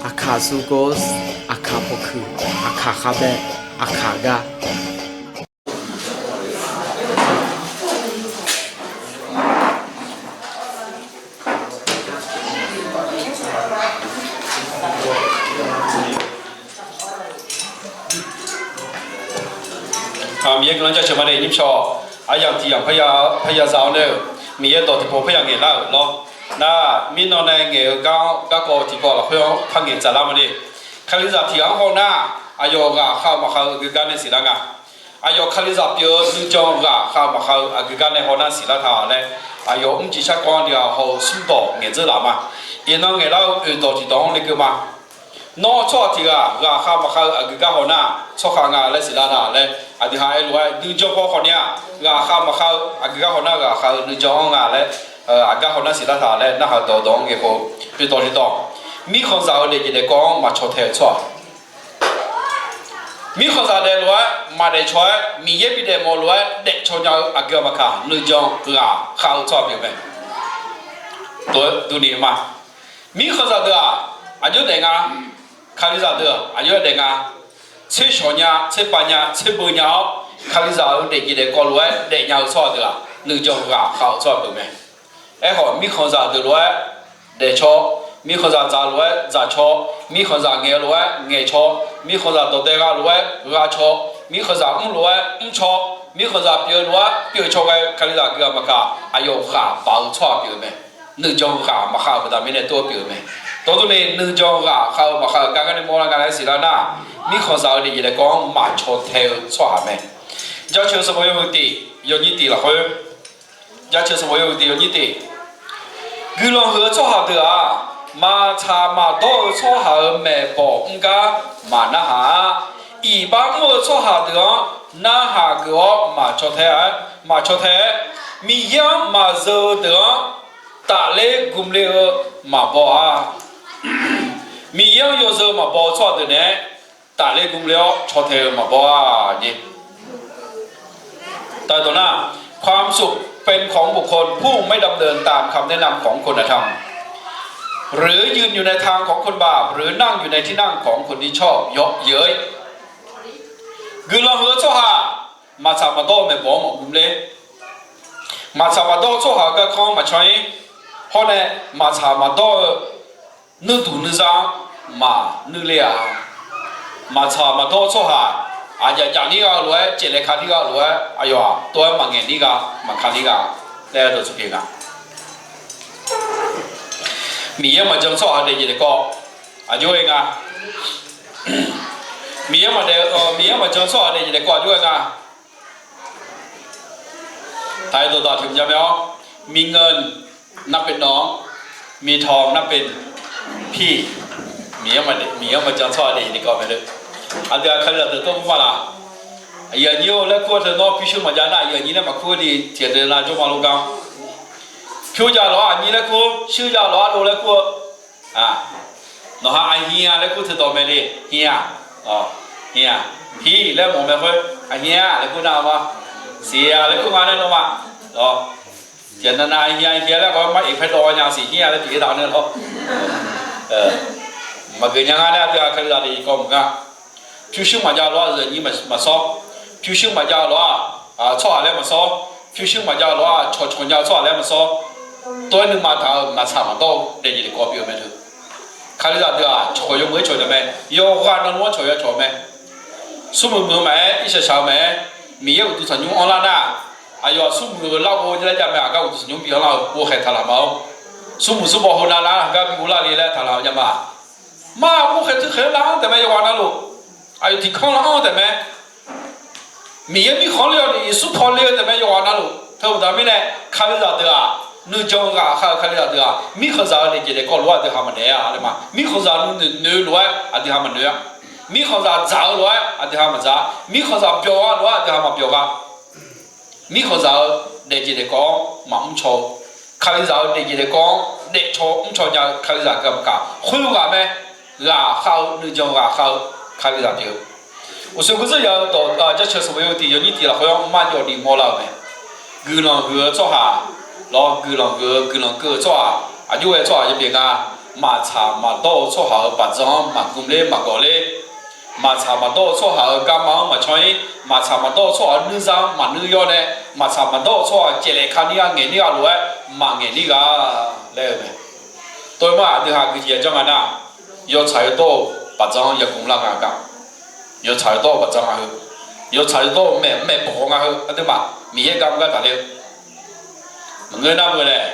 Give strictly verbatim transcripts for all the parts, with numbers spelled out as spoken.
Aqkaq sukos, aqkaq pawqkuiq, aqkaq khavbaev, aqkaq gar. Miqyaer guiqlanq jaceuq ma de nyir pyaw. Aryamq tiq yamq parya za-awr nae-euq, Miqyaer dawq tiqpov parya ngaeqlar-euq lawr. Nar, mirnan nae ngaeq-eu gar-anr garkawv tiqpov lafkhoer-anr par ngaeq dzaqlar ma de. Kalizaq tiq ghaq-anr haw nar, aqyawf ghaq khav-eu maqkhav-eu aqgeu gar nae siqlar nga. Aqyawf Kalizaq pyeuf-eu nuijan ghaq khav-eu maqkhav-eu aqgeu gar nae haw nar siqlar taq laer, aqyawf mrjiq sarkawv-anr deuq-aq haw-eu smrdawq ngaeqdzeur laf ma. Iqnan ngaeqlar-eu oeqdawq tiqdawq-anr lekeuv ma. Nawr tsawrhaq tiq ghaq ghaq khav maqkhav-eu aqgeu gar haw nar, tsawrhaq nga laer siqlar taq laer, aqdui ha aer lof-aer nuijan paw khawf ni-aq, ghaq khav maqkhav-eu aqgeu gar haw nar ghaq khav-eu nuijan-anr nga laer, aqgar haw nar siqlar taq laer narhaq dawqdawq-anr ngaeqkhof. Oeqdawq tiqdawq, mirkhanqzaq-eu daefjeq daefkawv-anr maqcaw tae-eu tsawrhaq, mirkhanqzaq daeflof-aer maqdaef caw-aer Miqyaer bidaef mawf lof-aer daefcaw nya-eu aqgeu maqkaq nuijan ghaq khav-eu tsawrhaq pyeuf mae. Dawq-eu durni ma. Mirkhanqzaq deuq-aq, aqjox daef nga. Kalizaq deuq aqjox-aer daef nga. Tsershawq nya, tserpav nya, tserbeu nya-awr, Kalizaq-euq daefjeq daefkawv lof-aer daefnya-eu tsawrhaq deuq-aq, nuijan ghaq khav-eu tsawrhaq pyeuf mae. Aerkhawf, mirkhanqzaq deuq lof-aer daefcaw, mirkhanqzaq dzaq lof-aer dzaqcaw, mirkhanqzaq ngaeq-eu lof-aer ngaeqcaw, mirkhanqzaq dawqdae gha lof-aer ghacaw, mirkhanqzaq mr lof-aer mrcaw, mirkhanqzaq pyeuf-eu lof-aer pyeufcaw ghae-eu Kalizaq aqgeu maqkaq, aqyawf ghaq baq-eu tsawrhaq pyeuf-eu mae. Nuijan ghaq maqkhav-euq baqda mirnae tov-aer pyeuf-eu mae. Dawqdurni nuijan ghaq khav-eu maqkhav-euq gar gar nae mawrlar nga laer siqlar nar, mirkhanqzaq-eu daefjeq daefkawv-anr maqcaw tae-eu tsawrhaq mae. Jaceuq sanqbof yawhuiq tiq yawnyir tiq lafkhoer, Jaceuq sanqbof yawhuiq tiq yawnyir tiq, guiqlanq huiq-eu tsawrhaq deuq-aq, maqtsaq maqdawr-eu tsawrhaq-euq maeqbawq mr gar maqnarhaq-a. Iqbax mr-eu tsawrhaq deuq-anr narhaq geuf-awr maqcaw tae-aer, maqcaw tae-aer, Miqyaer-anr maqzeu-eu deuq-anr tafler gmle-eu maqbaw-a. Miqyaer-anr yawzeu maqbaw-eu tsawrhaq deuq naeq-aer tafler gmle-awr caw tae-eu maqbaw-a. ความสุขเป็นของบุคคลผู้ไม่ดำเนินตามคำแนะนำของคนอธรรม หรือยืนอยู่ในทางของคนบาป หรือนั่งอยู่ในที่นั่งของคนที่ชอบเยาะเย้ย Guiqlanq huiq-eu tsawrhaq maqtsaq maqdawr-eu maeqbawq-anr maqgmler. Maqtsaq maqdawr-eu tsawrhaq-euq garkawv-anr maqcaw-ir. Hawr nae maqtsaq maqdawr-eu nuirduq nuizar-anr maqnuir ler-a. Maqtsaq maqdawr-eu tsawrhaq, aqjaf jaf nir gha-eu lof-aer, caeflaeq ka nir gha-eu lof-aer, aqyawf-aq tov-aer maqngaeq nir gha, maqka nir gha laer dawqtsuif pyeuf nga. Miqyaer maqjan tsawrhaq daefjeq daefkawv aqjox-aer nga. Miqyaer maqdaef, Miqyaer maqjan tsawrhaq daefjeq daefkawv aqjox-aer nga. Taq-aer dawqdaq tiq mqjav mae-awr, มีเงินนับเป็นน้อง มีทองนับเป็นพี่ Miqyaer maqjan tsawrhaq daefjeq daefkawv mae-eu. Aqdui-aq Kalizaq deuq tov mr ma laq. Aqyuif aqnyir-or laer kur-eu teu nawr pyurshuir maqjav nar, aqyuif aqnyir laer maqkur-eu ni tiqjeq deuq nav jawr ma lo gar. Pyur jav lawq-ar aqnyir laer kur, shuir jav lawq-ar lo laer kur-eu. Nawq-ha aqhir-a laer kur teudawq mae le, hir-a, hir-a, hir laer mawf mae khoer, aqhir-a laer kur nar ma, siq-a laer kur nga nae nawmaf, tiqjeq navnav hir-a hir-a laer khawf mar iq paer dawv nya siq hir-a laer pyeuf-ir taq nae lawr. Maqgeuf nya nga laer aqdui-aq Kalizaq daefjeq daefkawv maqnga. Pyurshuir maqjav lof-aer zaqnyir maqsawr. Pyurshuir maqjav lof-aer tsawrhaq laer maqsawr. Pyurshuir maqjav lof-aer cawqcawq nya-eu tsawrhaq laer maqsawr. Tov-aer nuima taq-euq maqtsaq maqdawr-eu daefjeq daefkawv pyeuf-eu mae teu. Kalizaq deuq-aq cawq yawmuiq-aer cawq nya mae. Yawqghaq navluf-anr cawq yawcawq mae. Smrmuiq muiq-eu maqaer, irshaq shaq-eu maqaer, Miqyaer uqduq tanqnymr anrlar nar, aqyawf-aq smrmuiq-eu larghov-aer jav mae, aqgar uqduq tanqnymr bi anrlar-eu ghov khaeq taqlaq ma-awr, smrmuiq smrbaw heu navlar-anr gar bi uvlar le laer taqlaq-eu jav ma. Mar ghov khaeq teu khaeq-anr lar-anr taef mae yawqghaq navluf. Aqyawf tiq kanr lar-anr taef mae. Miqyaer mirkhanq ler-awr ni Yeqsur paw le-eu taef mae yawqghaq navluf. Teubaqda mirnae Kalizaq deuq-aq, nuijan ghaq khav-eu Kalizaq deuq-aq, mirkhanqzaq-eu daefjeq daefkawv lof-aer aqdui ha maqdaef-a laer ma. Mirkhanqzaq nuinoeq noeq-eu lof-aer aqdui ha maqnoeq-a. Mirkhanqzaq dzaq-eu lof-aer aqdui ha maqdzaq-a. Mirkhanqzaq byawq gha lof-aer aqdui ha maqbyawq gha. Mirkhanqzaq-eu daefjeq daefkawv-anr maqmr caw-eu, Kalizaq-eu daefjeq daefkawv-anr daefcaw mrcaw nya-eu Kalizaq gaq maqkaq, khoerghaq mae. Ghaq khav-eu nuijan ghaq khav-eu Kalizaq pyeuf-eu. Uqshoe gurdzeur ya-eu dawq Jaceuq sanqbof yawhuiq tiq yawnyir tiq lafkhoer-anr marjawv ni mawrlar-euq mae. Guiqlanq huiq-eu tsawrhaq, lawr guiqlanq huiq-eu guiqlanq keuv-eu tsawrhaq, aqjox ghae tsawrhaq yawpyeuf nga. Maqtsaq maqdawr-eu tsawrhaq-euq baqdzan-anr maqgmq ler maqgawq ler. Maqtsaq maqdawr-eu tsawrhaq-euq garma-anr maqcan-ir. Maqtsaq maqdawr-eu tsawrhaq-euq nuizar-anr maqnuir yawr nae, maqtsaq maqdawr-eu tsawrhaq caevlaeq ka nir gha ngaeq nir gha lof-aer maqngaeq nir gha laer-eu mae. Tov-aer ma aqdui ha guiqjeq yajanr nga nar, yawtsaq yawdawr-eu baqdzan-anr yagmq lar nga gar. Yawtsaq yawdawr-eu baqdzan nga heu. Yawtsaq yawdawr-eu maeq maeqbawq nga heu. Aqduimaf Miqyaer gar mr gar taqler-eu. Maqngeur nar meuq laer,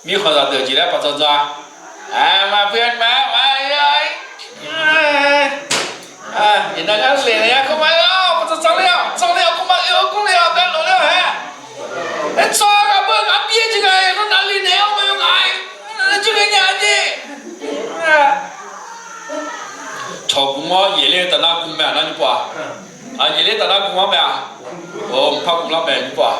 mirkhanq zaqdeuq jeq laer baqdzan dzan-a. Aqma pui aqma, iqnan ngar le nae ya kawrma-eu-awr baqdzan dzan ler-awq, dzan ler-awq, kawrma oe-awr gur le-awq, bae lof ler-awq hae. Aer tsawrhaq ghaq beu ghaq byaer jeq ghae nawr navli naeq-awr mae yawngaq-aer, aqjeq ghae nya jeq. Cawqgmq-awr yaefler-eu taf nar gmq mae-aq nar nymr pov-aq. Yaefler taf nar gmq-anr mae-aq. Mqpar gmq lar mae nymr pov-aq.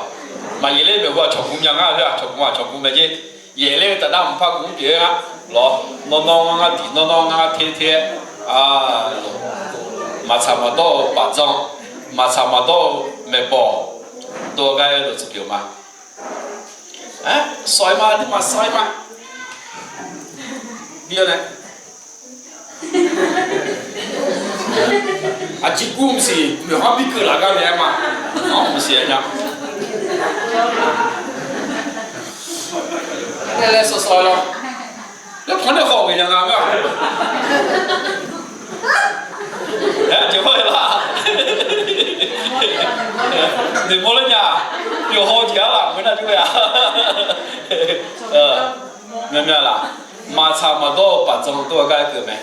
Maqyaefler maeqhu-aq cawqgmq nya ngar-eu khoer-aq, cawqgmq-aq cawqgmq mae jer. Yaefler-eu taf nar mqpar gmq pyeuf-aer ngar lawr. Nawr nawr ngar ngar diq, nawr nawr ngar ngar ter ter-aer, maqtsaq maqdawr-eu baqdzan, maqtsaq maqdawr-eu maeqbawq, dov-eu gar aer-eu dawqtsuif pyeuf ma. Sawq-aer ma, aqduimaf sawq-aer ma. Bi-awr nae aqjeq guv mqsiq, meuq har bi keuv laf gar naeq-aer ma. Maqsiq-aer nya. Aer laer sawq sawq-aer lawr. Laer panq nae khawf ghae nya nga meuq-aq. Aer aqjeq hawr-eu la. Noeqmawr ler nya. Yawqhaw jeq-ar laf ngeur nar jov-aer-a. Myavmyav laf. Maqtsaq maqdawr-eu baqdzan dov-eu gar aer keuv mae.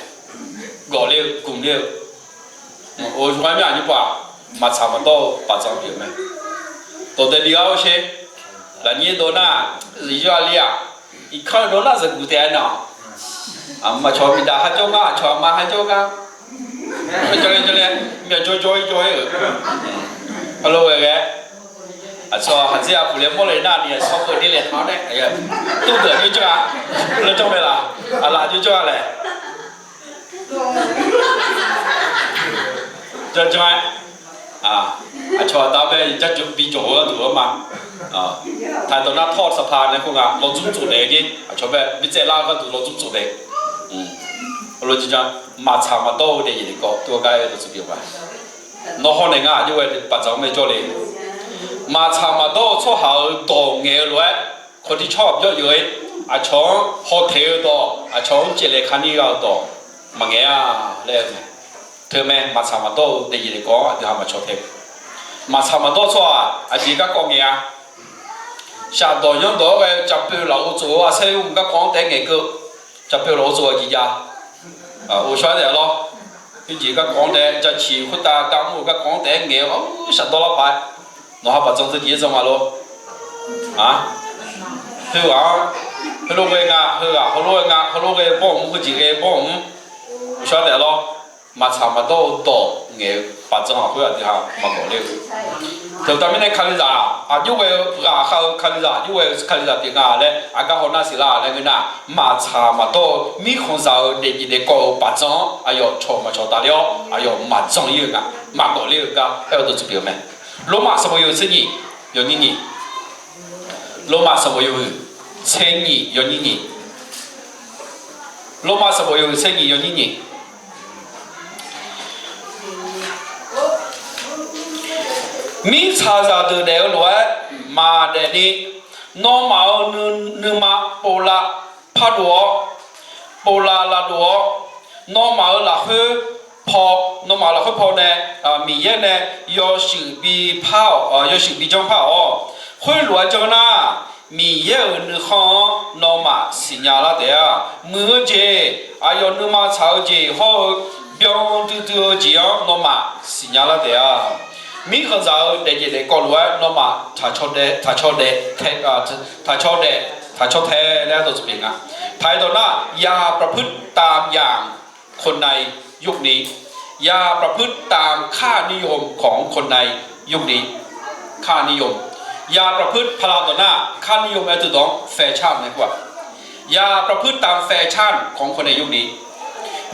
Gawq ler-eu gmq ler-eu Oq, yawqghaq mir-aq nymr pov-aq, maqtsaq maqdawr-eu baqdzan pyeuf mae. Dawqdaeq bi ghar-awr sher. Lafnyir dov nar, zaqyo aqli-aq, iqkanr-eu dov nar zaqguq taef-aer nar-awq. Aqma cawq miqdaq har jawr ngar, aqcawq aqma har jawr ngar. Jawrle jawrle, myaq jawrjawr-ir jawr-aer-euq. Heulof ghae ghae, aqcawq haqdzer aqpuq laer mawrle nar ni, aqcawq keuv ni laeqhmq-anr nae, tuvdeuq nymr janr-a, laer janr mae laf, aqlaf nymr janr-a laer. Janr janr-aer, aqcawq aqda bae bi jawq-eu gharduq-anr ma. Taqdawq nar tawr-eu saqpaq nae khoer nga lawdzmr tsofdaef-eu jer, aqcawq bae bi tsaevlar-eu gharduq lawdzmr tsofdaef. Maqtsaq maqdawr-eu daefyaef daefkawv tov-eu gar aer-eu dawqtsuif pyeuf ma. Nawr hawr naeq ngar aqjox ghae baqdzaq-anr mae jawrle. Maqtsaq maqdawr-eu tsawrhaq-euq dawq ngaeq-eu lof-aer, kawqtiq tsawrhaq byawr yeuq-ir, aqcawq-anr hawtaeq-eu dawq, aqcawq-anr caevlaeq kani gha-eu dawq maqngaeq-a laer-eu mae. Teumae maqtsaq maqdawr-eu daefyaef daefkawv-anr aqdui ha maqcawq tae. Maqtsaq maqdawr-eu tsawrhaq aqjeq garkawv ngaeq-a. Shafdawq yanrdawq-anr ghae-eu cavpoeq lafov tsof-eu arsaer yawmuiq garkawv-anr taef-aer ngaeq keuv. Cavpoeq lafov tsof-eu aqjeq jav. Ghovshaw-aer taef-a lawr. Khoerjeq garkawv-anr taef-aer, jaqciq khoertav gar mr-eu garkawv-anr taef-aer ngaeq-awr shafdawr lar paq-aer, nawq ha baqdzan teu jeq-aer dzan ma lor. Khoerghaq-anr, heulof ghae nga, heughaq heulof ghae nga, heulof ghae bawr-mr, heujeq ghae bawr-mr. Ghovshaw-aer taef-a lawr. Maqtsaq maqdawr-eu dawq ngaeq-eu baqdzan-aq khoer aqdui ha maqgawq ler-eu. Teuqtaf mirnae kalizaq aqjox ghae-eu ghaqkhav-eu kalizaq aqjox ghae-eu kalizaq pyeuf nga laer aqgar hawnar siqlar laer ngeur nar, maqtsaq maqdawr-eu mirkhanqzaq-euq daefyaef daefkawv-euq baqdzan-anr aqyawf cawq maqcawq tafler-awr aqyawf maqdzan-ir-eu nga, maqgawq ler-eu gar aer-eu dawqtsuif pyeuf-eu mae. Lormav sanqbof yawhuiq tser nyiq yawnyir nyiq. Lormav sanqbof yawhuiq tser nyiq yawnyir nyiq. Lormav sanqbof yawhuiq tser nyiq yawnyir nyiq. Mirtsaqzaq deuq daef-eu lof-aer maqdaef ni, nawmaf-euq nuima povlav pardov-awr, povlav lavdov-awr, nawmaf-euq lafkhoer paw, nawmaf-euq lafkhoer paw nae Miqyaer nae yawshuif bi par-awq, yawshuif bi janr par-awq. Khoerlof-aer janr nar, Miqyaer-euq nuikhanr-anr nawmaf siqnya lar taef-a. Muiq-eu jeq, aqyawf nuima tsaq-eu jeq hawr-eu byan duidui-eu jeq-anr nawmaf siqnya lar taef-a. Mirkhanqzaq-euq daefyaef daefkawv lof-aer nawmaf taq caw daef, taq caw daef, taq caw daef, taq caw tae laer dawqtsuif pyeuf nga. Taq-aer dawq nar, อย่าประพฤติตามอย่างคนในยุคนี้ อย่าประพฤติตามค่านิยมของคนในยุคนี้ ค่านิยม อย่าประพฤติ paqlav dawq nar, ค่านิยม aer deuq dawq-anr แฟชั่น nae kur-aq, อย่าประพฤติตามแฟชั่นของคนในยุคนี้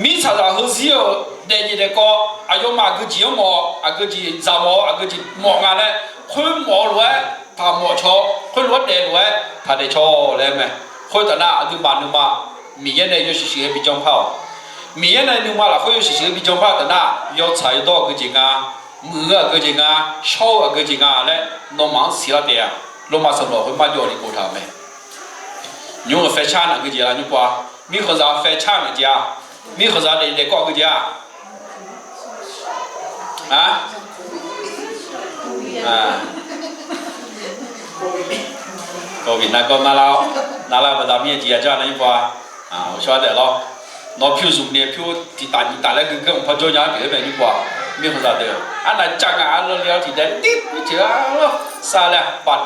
Mirtsaqzaq heuzir-euq daefyaef daefkawv aqyawfmaf aqgeu jeq-anr mawf-awr, aqgeu jeq dzaq mawf-awr, aqgeu jeq mawf nga laer, khoer mawf-eu lof-aer taq mawf caw-awr, khoerlof-aer daef lof-aer taq daef caw laer mae. Khoertav nar aqduimaf nuima Miqyaer nae yawshuif shuif-aer bi janrpar-awq. Miqyaer nae nuima lafkhoer yawshuif shuif-aer bi janrpar taf nar, yawtsaq-eu dawr-eu aqgeujeq nga, muiq-eu aqgeujeq nga, shawr-eu aqgeujeq nga laer nawmaf-anr siqlar taef-a. Lormav sanqbof khoer marjawv ni boftaq-euq mae. Nymr-euq faercar naq geujeq la nymr pov-a. Mirkhanqzaq faercar naq jeq-a. Mirkhanqzaq daef daef kawv geujeq-a. Aq, covid nargawr narlar-awr, narlar-eu baqda mir-aer jeq ya jar nar nymr pov-a. Aqshawr daef lawr. Nawr pyur zmq ni pyur tiqtaf nyiqtaf laer guiqguir mq par jawr nya-aer pyeuf-aer mae nymr pov-a. Mirkhanqzaq deuq arnav jar nga arlawr le-awr tiqdae tir tir-a lawr sar laer-a.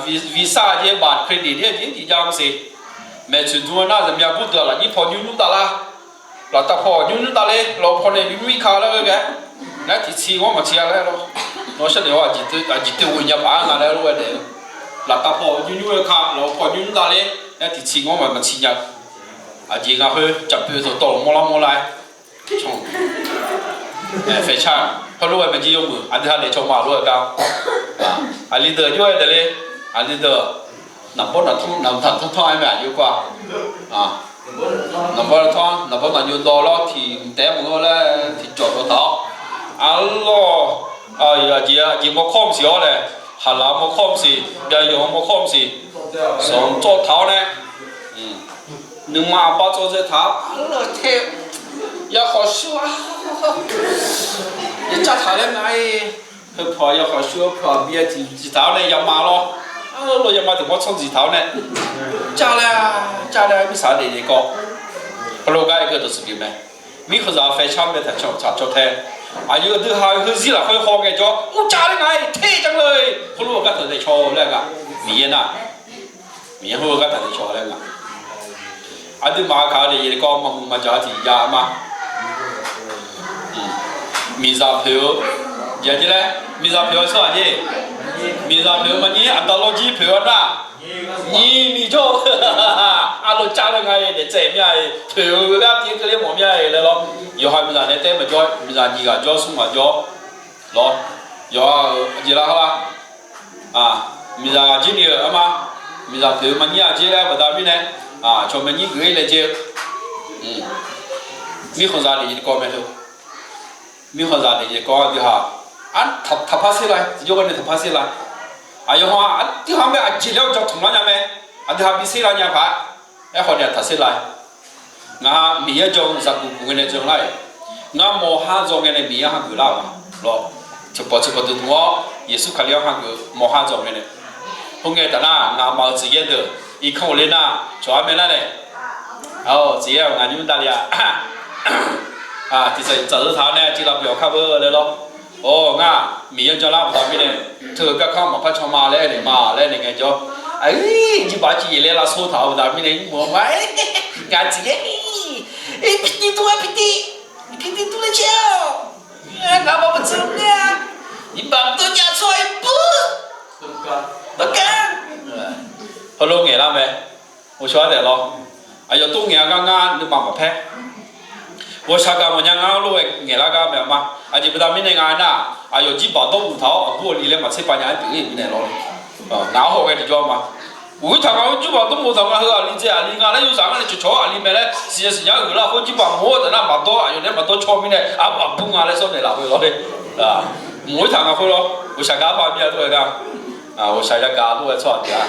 Visa jeq บัตรเครดิต ni-aer jeq-ir jeq jar mr siq. Maeqtsoeq dm-eu nar zaqmya bur deuq-aq lafnyir paw nymr nymr davlar. Laftav paw nymr nymr davler, lafov paw nae nymr nymr ir ka laer ghae ghae. Nar tiqtsiq ngar maqtsiq-a laer lawr. Nawr sharnoeq-awr aqjeq teughaq nya paq-aer nga laer lof-aer daef-eu. Laftav paw nymr nymr-aer ka, lafov paw nymr nymr davler. Nar tiqtsiq ngar maqtsiq nya. Aqjeq nga khoer caqpoeq dawqtawvluf mawrlar mawrlar-aer. Faeqcar heulof-aer maeqjir yawmuiq aqdui ha daefcaw ma lof-aer gar. Aqli deuq jov-aer daefle. Aqli deuq naqbawr naqtanr naqtanr tanr-aer mae aqjox gar. Naqbawr naqtanr naqbawr naqnyo dawv lawr tiq mq taef-aer maqngeur laer tiqjawq dawv taq-awr. Arlawr, aqjeq aqjeq mawrkawr maqsiq-awr laer, haqlaq mawrkawr maqsiq, byaqyawq mawrkawr maqsiq, sanqtsawv taq-awr nae nuima aqbar tsawv dzae taq-awr arlawr te, yakhawf shuir-a, yacav taq laer nga-ir. Heupawq yakhawf shuir-eu pawq bi-aer tiqjeq taq-awr nae yama lawr. Arlawr yama tiq mawr tsanr dziq taq-awr nae, car laer car laer mirtsaq daef daef kawv. Heulof gar-aer geu dawqtsuif pyeuf mae. Mirkhanqzaq faercar bae taq can tsaq caw tae. Aqyuif aqdui ha heuzir lafkhoer haw ngaejawr mrcav laer nga-ir ter janr le. Heulof-eu gar taq daef caw laer nga. Miqyaer nar, Miqyaer heulof-eu gar taq daef caw laer nga. Aqduimaf kaq-eu daef yaef kawv maqmuiq maqjaq-eu tiq ya ma. Miqzaq poeq-eu jeq-a jir laer, miqzaq poeq-eu tsawrhaq jir, miqzaq poeq-eu maqnyir aqda lawr jir poeq-eu nar, nyiq miqjawr-eu arlawr car laer nga-ir daef tsaev mir-a-iq poeq-eu gar tiv keuvle mawf mir-a-iq laer lawr. Yawqha miqzaq nae taef maqjawr, miqzaq nyiq ghaq jawr smr ghaq jawr lawr. Yawqha-euq jeq lar har lar. Miqzaq ghaq jir ni-euq arma, miqzaq poeq-eu maqnyir-a jir laer baqda mirnae, cawqmaeq nyir geuf-ir laejae-eu mirkhanqzaq daef yaef kawv mae teu. Mirkhanqzaq daef yaef kawv aqdui ha, taqpar ser la, tiqjawr gar nae taqpar ser la. Aqyawf ha aqdui ha mae aqjeq laer-awr jan tmq lar nya mae. Aqdui ha bi ser la nya paq-aer, aerkhawf nae taq ser la. Ngaq ha Miqyaer jawr-eu zaqguq guq ngae nae jan lar-iq, ngar mawqha dzawq ngae nae Miqyaer-anr hageuf lar-euq ma lawr. Tiqpawf tiqpawf duidui-awr Yeqsur Kali-anr hageuf mawqha dzawq ngae nae. Khoerngae taf nar ngaqmaf-euq tsuif yaer deuq irkanr ghofler nar cawq-ar mae lar nae, tsuif yaer-awq ngaq nymr davle-a. Tiqsaq tsaqzeu taq-awr nae tiqlavbyawq kar beu laer lawr. Or, ngar Miqyaer janlar baqda mirnae, teu-eu garkanr maqpar can ma laer aernaeq ma laer aernaeq ngaejawr, aqyuif jirbaq civ yaef laer lavsor taq-awr baqda mirnae nymr mawf-eu ma. Ngaq tiq yaer, pirtiv dur-aer pirtiv, pirtiv dur laer caer-awq. Ngaq maqbeuq teu ngae-a, iqbaq dawrjav tsawrhaq-iq bur dawrgar. Heulof ngaeqlar mae. Ghovshaw-aer daef lawr. Aqyawf tov ngaeq-a gar ngar nuima maqpaer. Ghawqshaq gaq mawfnya ngar lof-aer ngaeqlar gar mae ma. Aqjeq baqda mirnae nga aernar, aqyawf jirbaq dawrmuf taq-awr aqbur aqli laer maqtser pav nya-aer pyeuf-ir mirnae lawr. Ngaq-anr haw ghae tiqjawr ma. Uqtaq ngaq-anr jirbaq dawrmuf taq nga heu aqli dzae aqli nga laer yawzaq ngar nae cawqcawq-awr aqli mae laer siqnya siqnya-aer uiqlar khoer jirbaq mawf-awr taf nar maqdawr aqyawf nae maqdawr caw mirnae aqbur nga laer sawr naeqlaf khoer lawr le. Mq-ir taq nga khoer lawr. Ghawqshaq gaq-ar pav mir-a lof-aer gar. Ghawqshaq yagaq lof-aer tsawrhaq tiq-a.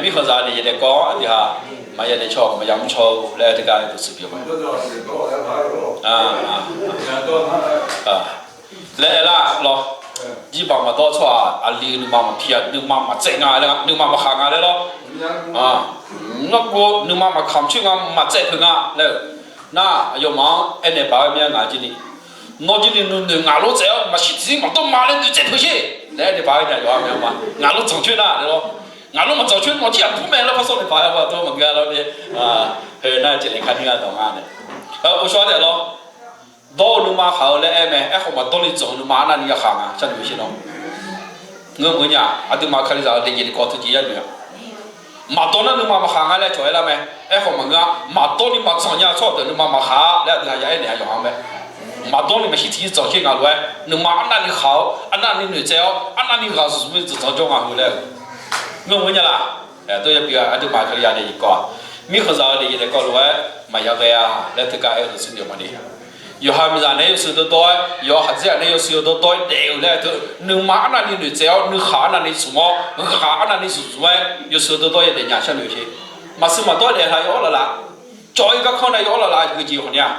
Mirkhanqzaq daef yaef daef kawv-anr aqdui ha maqya daef caw maqya mr caw-eu laer teugar dawqtsuif pyeuf ma. Laer aerlar lawr. Jirbaq maqdawr tsawrhaq aqli nuima maqpi-a nuima maqtsaev nga laer nuima maqkhaq nga laer lawr. Ngar gov nuima maqkamq coer nga maqtsaev peuq nga laer-euq nar aqyawfmaf-anr aernaeq paq-aer mir-a ngaq jir ni. Nawr jir ni nuinoeq ngaq lof tsaev-awr maqshir tiqzir maqdawr ma laer noeqtsaev peuq sher laer aernaeq paq-aer nya yawqha mae ma. Ngaq lof tsanq coer nar laer lawr. Ngaq lof maqtsanq coer nawr jir aqbur mae laer par sawr naeq paq-aer ma dawr maqngeur-a lawr ni. Heu nar jeq laeq ka ni nga dawq nga nae. Ghovshaw-aer daef lawr. Dawr-eu nuima khaq-eu laer aer mae. Aerkhawf maqdawr ni dzanq-eu nuima arnavni yakhaq nga sharnoeq sher nawr. Ngeurmeuq nya aqduimaf kalizaq-eu daef jeq tiqkawv teujeq yar noeq-a. Maqdawr nar nuima maqkhaq nga laer cawq aerlar mae. Aerkhawf maqngeur-a. Maqdawr ni maqdzanq nya tsawrhaq deuq nuima maqkhaq-a laer aqdui ha ya aernaeq-a yawqha mae. Maqdawr ni maqshir tiqzir dzanq sher nga lof-aer nuima arnavni khaq-awr arnavni noeqtsaev-awr arnavni ghaq zmq ni dzanq dzanq jawr nga heu laer-eu. Ngeurmeuq nya laf. Dov ya pyeuf-a aqduimaf kalizaq daef jeq kawv-aq. Mirkhanqzaq-eu daefzir daefkawv lof-aer maqya ghae-a laer teugar aer-eu dawqtsuif pyeuf maqde. Yawqha miqzaq naeq-aer yawshuif dawrdawr-aer, yawqha khaqdzer-aq naeq-aer yawshuif dawrdawr-aer daef-eu laer teu nuima arnavni noeqtsaev-awr, nuikhaq arnavni smq-awr, ghaq arnavni smq smq-aer yawshuif dawrdawr-aer daefnya sharnoeq-eu jeq. Maqsiq maqdawr daef-eu ha yawf-awr laf laf, cawv-ir garkanr nae yawf-awr laf laf-eu jeq khawf ni-aq,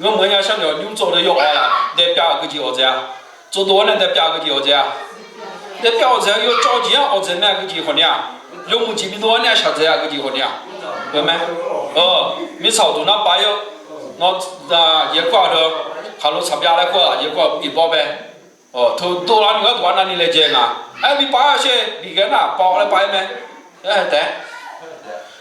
ngeurmq-aer nya sharnoeq-awr nymr tsov-eu deuq yawf-awr laf daefpyav-eu jeq awqdzaeq-a. Tsovdov-awr nae daefpyav-eu jeq awqdzaeq-a. Daefpyav awqdzaeq-eu yawcawv jeq-anr awqdzaeq mae-eu jeq khawf ni-aq, yawmuiq jeq bidov-awr nae aqshaq dzaeq-a-eu jeq khawf ni-aq, heu mae. Mirtsaq uqduq nar pav-ir-eu, nawr, yaerkawr-aq deuq, khaqlo tsaqbyav laer kur-aq yaerkawr-aq bibawr bae. Teu dovlar ni gharduq arnavni laejae nga. Aer, bi pav-aer sher, bi ghae nar pav-awr laer pav-aer mae. Aer, taef-aer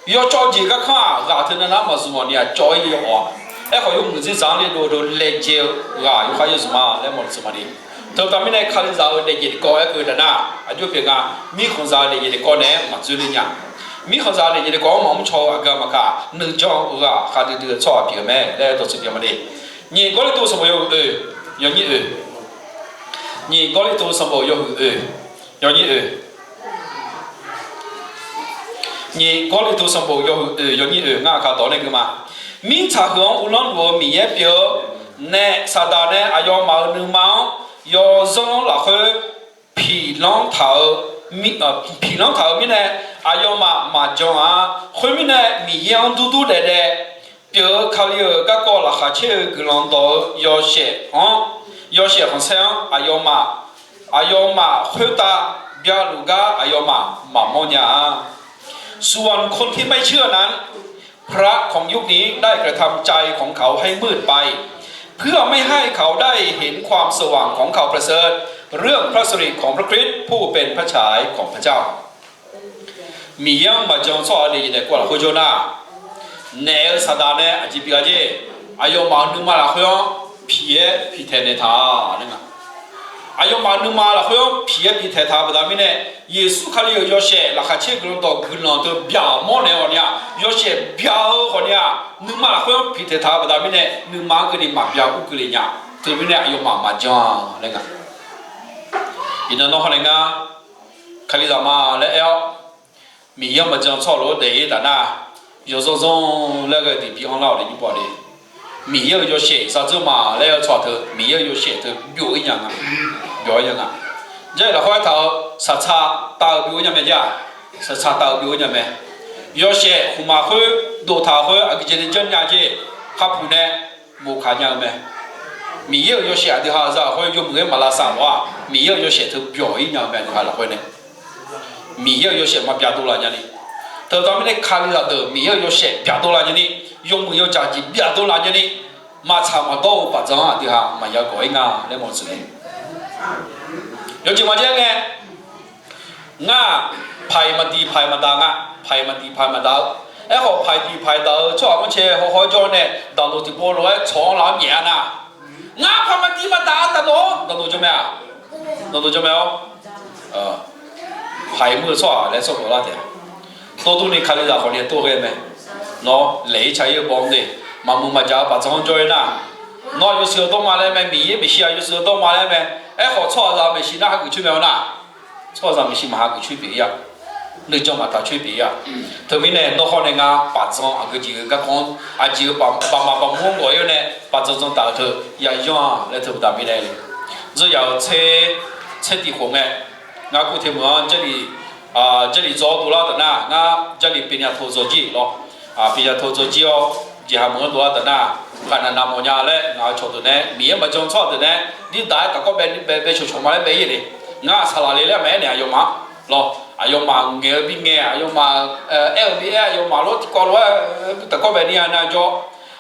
yawcawv jeq garkanr-aq, ghaq teunav nar maqzmq-awq ni-aq, cawv-ir yawf-awq-a. Aerkhawf yawmuiq dzerdzaq-anr le dovdov laejae-eu ghaq yawkhav yarzmq ma laer mawf-eu tsuif maqde. Teubaqda mirnae Kalizaq-euq daefjeq tiqkawv aer keuv taf nar, aqjox pyeuf nga. Mirkhanqzaq-eu daefjeq tiqkawv naeq-aer maqdzoerler nya. Mirkhanqzaq-eu daefjeq tiqkawv-anr maqmr caw-eu aqgeu maqkaq, nuijan-eu ghaq khavdui dui-eu tsawrhaq pyeuf-eu mae laer dawqtsuif pyeuf maqde. Nyiq Gawrliqtu sanqbof yawhuiq oeq, yawnyir oeq. Nyiq Gawrliqtu sanqbof yawhuiq oeq, yawnyir oeq. Nyiq Gawrliqtu sanqbof yawhuiq oeq, yawnyir oeq. Ngar aqkaq dawq nae gui ma. Mirtsaq heu-anr uvlanr luf-eu Miqyaer pyeuf-eu nae, Saqdaq nae aqyawfmaf-euq nuima-anr yawzanr lafkhoer piqlanr taq-eu, piqlanr taq-euq mirnae, aqyawfmaf maqjan-a. Khoermirnae, Miqyaer-anr durdur daefdaef pyeuf-eu Kali-euq garkawv laqkhaq caer-eu guiqlanq dawq-eu yawshaef-anr, yawshaef khanqsaer-anr aqyawfmaf, aqyawfmaf khoertav byaluf gar aqyawfmaf maqmawr nya-a. ส่วนคนที่ไม่เชื่อนั้น พระของยุคนี้ได้กระทำใจของเขาให้มืดไป เพื่อไม่ให้เขาได้เห็นความสว่างของข่าวประเสริฐ เรื่องพระสิริของพระคริสต์ผู้เป็นพระฉายของพระเจ้า Miqyaer-anr maqjan tsawrhaq-eu daefjeq daefkawv lafkhoer jawr nar, naef-eu Saqdaq nae aqjeq bif-a jer. Aqyawfmaf-euq nuima lafkhoer-anr piq-aer piqtaeq naeqtaq-a laer nga. Aqyawfmaf nuima lafkhoer-anr piq-aer piqtaeq taq-eu baqda mirnae, Yeqsur Kali-euq yawshaef laqkhaq caer guiqlanq dawq guiqlanq teu byaq mawr naeq-awq ni-aq, yawshaef bya-eu khawf ni-aq, nuima lafkhoer-anr piqtaeq taq-eu baqda mirnae, nuima-anr keuvni maqbya ur keuvle nya. Teumirnae aqyawfmaf maqjan laer nga. Iqnan nawr hawnae ngar Kalizaq ma laer aer-awr, Miqyaer-anr maqjan tsawrhaq lof-aer daef-ir taf nar, yawzanr zanr laer ghae tiqbi anrlar-awq le nymr pawf le. Miqyaer-euq yawshaef shardzeur ma laer-eu tsawrhaq teu Miqyaer-euq yawshaef teu byov-ir nya nga, byov-ir nya nga. Jarlif lafkhoer aertaq-eu saqtsaq tav-eu byov-ir nya mae jer-aq, saqtsaq tav-eu byov-ir nya mae. Yawshaef khmqmaq khoer doftaq khoer aqgeujeq ni janrnya jer, kharpuq nae moqkaq nya-eu mae. Miqyaer-euq yawshaef aqdui ha za-euq khoer yawmuiq-aer maqlavsav lawq-aq, Miqyaer-euq yawshaef teu byawq-ir nya-eu mae aqdui ha lafkhoer nae. Miqyaer-euq yawshaef maqbya dovlaf nyani. Teubaqda mirnae Kalizaq deuq Miqyaer-euq yawshaef bya dovlaf nyani, yawmuiq yawdzaq jeq bya dovlaf nyani, maqtsaq maqdawr-eu baqdzanq-anr aqdui ha maqya gawq-ir nga laer mawf-eu tsuif-a. Yawjeq maqjav ngae, ngar-aq, paiq maqdiq paiq maqdaq nga, paiq maqdiq paiq maqdaq-eu. Aerkhawf paiq diq paiq daq-eu tsawrhaq-anr cae hawhaw-aer jawr nae daqloq tiqpov lof-aer tsawq-anr laf-anr myaef-a nar, ngar paiq maqdiq maqdaq-a daqloq-awr daqloq jawr mae-aq, daqloq jawr mae-awr, paiq muir-eu tsawrhaq laer tsawrhaq lar taef-a. Tov durni Kalizaq khawf ni tov ghae mae. Nawr laeq-ir ca-ir-eu baw-anr de, maqmuiq maqjaq-eu baqdzanq-anr jawr-ir nar, nawr-aq yawshuif-eu dawrma laer mae, Miqyaer maeqshi-aq yawshuif-eu dawrma laer mae. Aerkhawf tsawrhaqzaq maeqshi nar hageuf coer mae-awr nar, tsawrhaqzaq maeqshi maqha geuf coer pyeuf-ir-a. Nuijan maqtaq coer pyeuf-ir-a. Teumirnae nawr hawr nae ngar baqdzanq aqgeu jeq-eu garkawv-anr aqjeq-eu baqmaq baqmur-anr gawq-ir-awr nae baqdzanq dzanq taf-eu teu ya yanr-a laer teu baqda mirnae le. Dzeur yaf-euq tser, tser tiq khof ngae, ngar kur te meuq-anr Jarlif, Jarlif dzaw dovlar taf nar, ngar Jarlif pyaeqnya tov dzaw jir lawr. Pyaeqnya tov dzaw jir-awr jeqha meuq-anr dovlar taf nar, ghaqnaq navmawf nya laer ngaq-euq cawqdeuq nae Miqyaer maqjan tsawrhaq deuq nae, dirdav-aer taqkawr bae bae bae shawq shawq ma laer bae-ir le. Ngar saqlaq le laer maqaer naeq aqyawfmaf lawr. Aqyawfmaf ngaeq-eu bi ngaeq, aqyawfmaf aer-eu bi aer, aqyawfmaf lof tiqkawv lof-aer taqkawr bae ni-a nar jawr.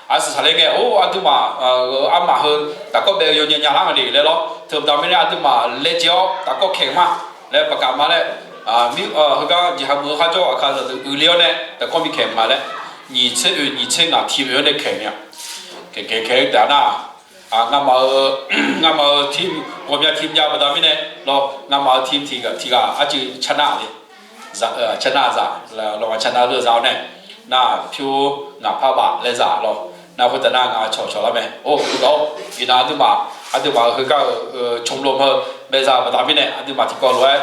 Aqsaq saqlaer ngae, or, aqduimaf-euq armaf heu taqkawr bae-eu yawnya nya lar nga de laer lawr. Teubaqda mirnae aqduimaf laejae-awr taqkawr kaeq ma laer paqkaq ma laer, heugar jeqha meuq-eu kharjawr aqkaqzaq deuq uiqle-awr nae taqkawr bi kaeq ma laer, nyiq tser oe nyiq tser ngaq tiq oe-awr nae kaeq nya. Kaeq kaeq kaeq-eu taef nar, ngamaf-eu, ngamaf-eu team ghawqmya team jav baqda mirnae lawr, ngamaf-eu team tiq ghaq tiq ghaq arcuiv car nar le. Car nar zaq, lawq car nar leu zaq-awr nae, nar pyur ngaq par baf laer zaq lawr. Nar khoertav nar ngaq cawq cawq lar mae. Or, ur dawq-awr, iqnan aqduimaf, aqduimaf-euq heugar-euq comlom heu bae zaq baqda mirnae aqduimaf tiqkawv lof-aer,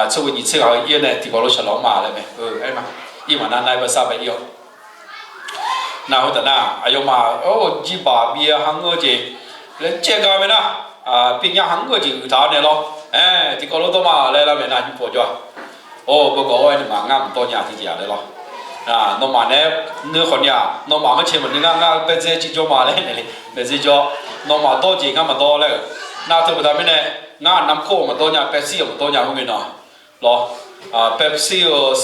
tser ghoe nyiq tser ghaq-eu ir-awr nae tiqkawv lof shaqlawq-anr ma laer mae. Aer ma, ir maqnar nar-aer barsar bae ir-awr. Nar heu taf nar, aqyawfmaf-or, jirbaq bi-a ha ngeur-eu jeq laer caev gar mae nar, bi nya ha ngeur-eu jeq uiqtaq-awr nae lawr. Aer, tiqkawv lof dawr ma laer lar mae nar, nymr paw jawr-a. Or, bawgawq-awr aer, nawmaf ngar maqdawr nya tiqjeq-a laer lawr. Nawmaf nae nuikhanq ni-aq, nawmaf maqcae maqnui ngar, ngar baedzae civ jawr ma laer naeq le, baedzae jawr. Nawmaf dawr jeq ngar maqdawr laer-euq. Nar teu baqda mirnae, ngar namkhor-euq maqdawr nya, Pepsi-euq maqdawr nya heu ngae nan lawr. Pepsi-euq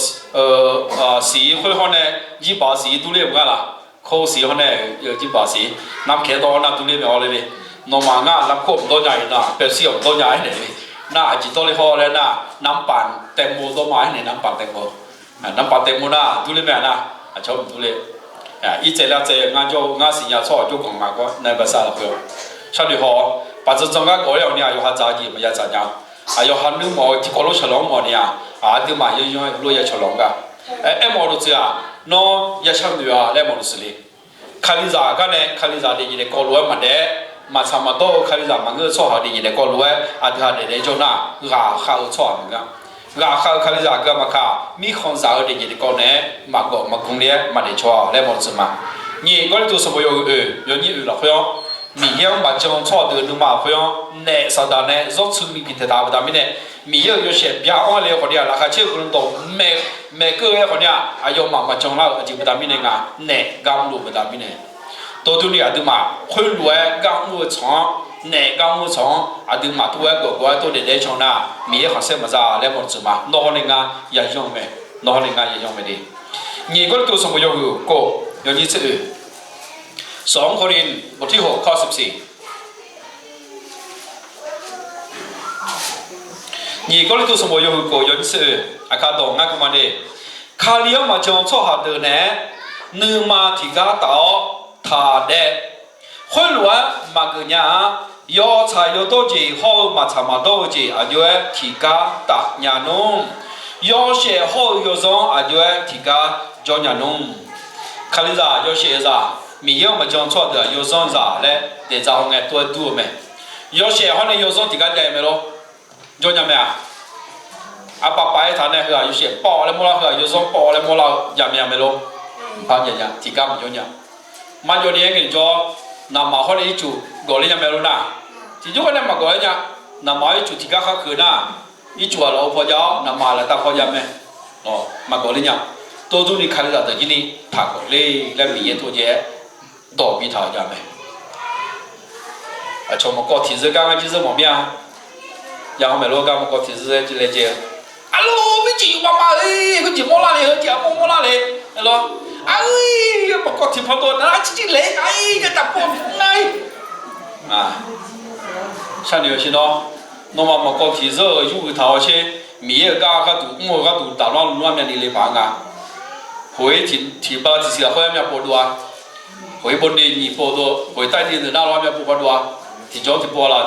siq-ir khoer hawr nae, jirbaq-eu siq-ir durler-euq ngar laq. Khor siq hawr nae, jirbaq siq, namkhaeq dawr nar durler mae-awr le le. Nawmaf ngar namkhor maqdawr nya-iq nar, Pepsi-euq maqdawr nya-aer naeq le. Nar aqjeq dawrler hawr laer nar, น้ำปั่นแตงโม dawr ma-aer naeq, น้ำปั่นแตงโม. น้ำปั่นแตงโม nar durler mae-a nar, aqcawq-anr maqdur le. Irtsaev lavtsaev ngar jawr-eu ngar siqnya tsawrhaq jawrganq nga gar nae baqsar lafkhoer-awr. Sharnoeq haw-awr, baqdzanq dzanq gar gawf ler-awq ni-aq, yawqha dzaq-eu jeq maqya dzaq nya-a. Aqyawf ha nuir mawf-eu tiqkawv lof shaqlanq-anr mawf ni-aq, aqduimaf yawyanr lof ya cawqlanq gar. Aer, aermawf-eu dawqtsuif-aq, nawr ya sharnoeq-a laer mawf-eu dawqtsuif le. Kalizaq gar nae, kalizaq daefjeq daefkawv lof-aer maqdaef-aer, maqtsaq maqdawr-eu kalizaq maqngeur-eu tsawrhaq daefjeq daefkawv lof-aer aqdui ha daef daef jawr nar, ghaqkhav-eu tsawrhaq maqngeur-a. Ghaqkhav-eu kalizaq gaq maqkaq, mirkhanqzaq-eu daefjeq daefkawv naeq-aer maqgawf maqgmr le-aer maqdaef caw-a laer mawf-eu dawqtsuif ma. Nyiq Gawrliqtu sanqbof yawhuiq oeq yawnyir oeq lafkhoer-anr, Miqyaer-anr maqjan-eu tsawrhaq deuq nuima lafkhoer-anr naef Saqdaq nae zanrtsuini bitaeq taq-euq baqda mirnae, Miqyaer-euq yawshaef bya-anr le khawf ni-aq, laqkhaq caer-eu guiqlanq dawq maeq, maeq keuv-eu aer khawf ni-aq, aqyawfmaf maqjan lar-eu aqjeq baqda mirnae nga, naef gar mrluf baqda mirnae. Tov durni aqduimaf khoerlof-aer gar mr-eu tsawq-anr, naef gar mr-eu tsawq-anr aqduimaf tov-aer gawqgawq-aer tov daefdaef-aer can nar, Miqyaer khanqsaer maqza laer mawf-eu dawqtsuif ma. Nawr hawr nae ngar yayanr-eu mae. Nawr hawr nae ngar yayanr-eu mae de. Nyiq Gawrliqtu sanqbof yawhuiq kof yawnyir tser oeq. สองโครินธ์ บทที่หก ข้อสิบสี่. Nyiq Gawrliqtu sanqbof yawhuiq kof yawnyir tser oeq. Aqkar dawq ngar keuv ma de. Kali-anr maqjan-eu tsawrhaq deuq naeq-aer nuima tiqgar taf-awr taq daef. Khoerlof-aer maqgeuf nya-a. Yawtsaq yawdawr jeq hawr-eu maqtsaq maqdawr-eu jeq aqjox-aer tiqgar taf nya nmr. Yawshaef hawr-eu yawzanr aqjox-aer tiqgar jawr nya nmr. Kalizaq yawshaef-eu zaq, Miqyaer-anr maqjan-eu tsawrhaq deuq-aq yawzanr zaq laer daefdzaq hawngae tov-aer dur-eu mae. Yawshaef hawr nae yawzanr tiqgar jav-eu mae lor. Jawr nya mae-aq? Aqpaf paf-aer taq nae heu-aq yawshaef pawv laer mawrlar, heu-aq yawzanr pawv laer mawrlar-eu jav mya mae lor. Mqpar jav nya, tiqgar maqjawr nya. Marjawv ni-aer ngaeqjawr, naqmaq hawr nae ircuf gawfler nya mae lor nar. Tiqjawr gar nae maqgawf-aer nya. Naqmaq-awr ircuf tiqgar khar keuq nar, ircuf-aq lafov paw jav-awr naqmaq laftav paw jav mae. Maqgawfler nya. Tov durni Kalizaq deuq jir ni taq gawfler laer Miqyaer tov jaev-aer dawq bitaq-euq jav mae. Aqcawq maqkawv tiqzeur gar ngar jir zeur mawf mir-a. Yahawr maeq lor gar maqkawv tiqzeur laer laejae-eu. Arlor, mircif yuf maqma-eu, khoerjeq mawrlar le, heu jeq armawr mawrlar le. Aerlawr, ar, maqkawv tiqpan dawq nar arcir cir laeq-aer nar-ir, yadaq paw nar-ir. Sharnoeq-awq sher nawr, nawmaf maqkawv tiqzeur-euq yur huiq taq-awr sher, Miqyaer-euq gar gharduq mr-eu gharduq daqlanr lmr-anr myavni le paq-aer nga. Khof-ir tiq, tiq ba tiqsiq lafkhoer-aer myavpov dov-a. Khof-ir bawni nyiq pov dov, khof-ir tav ni deuq nar lawr-aer myavpov pov dov-a. Tiqjawr tiqpov ghaq la,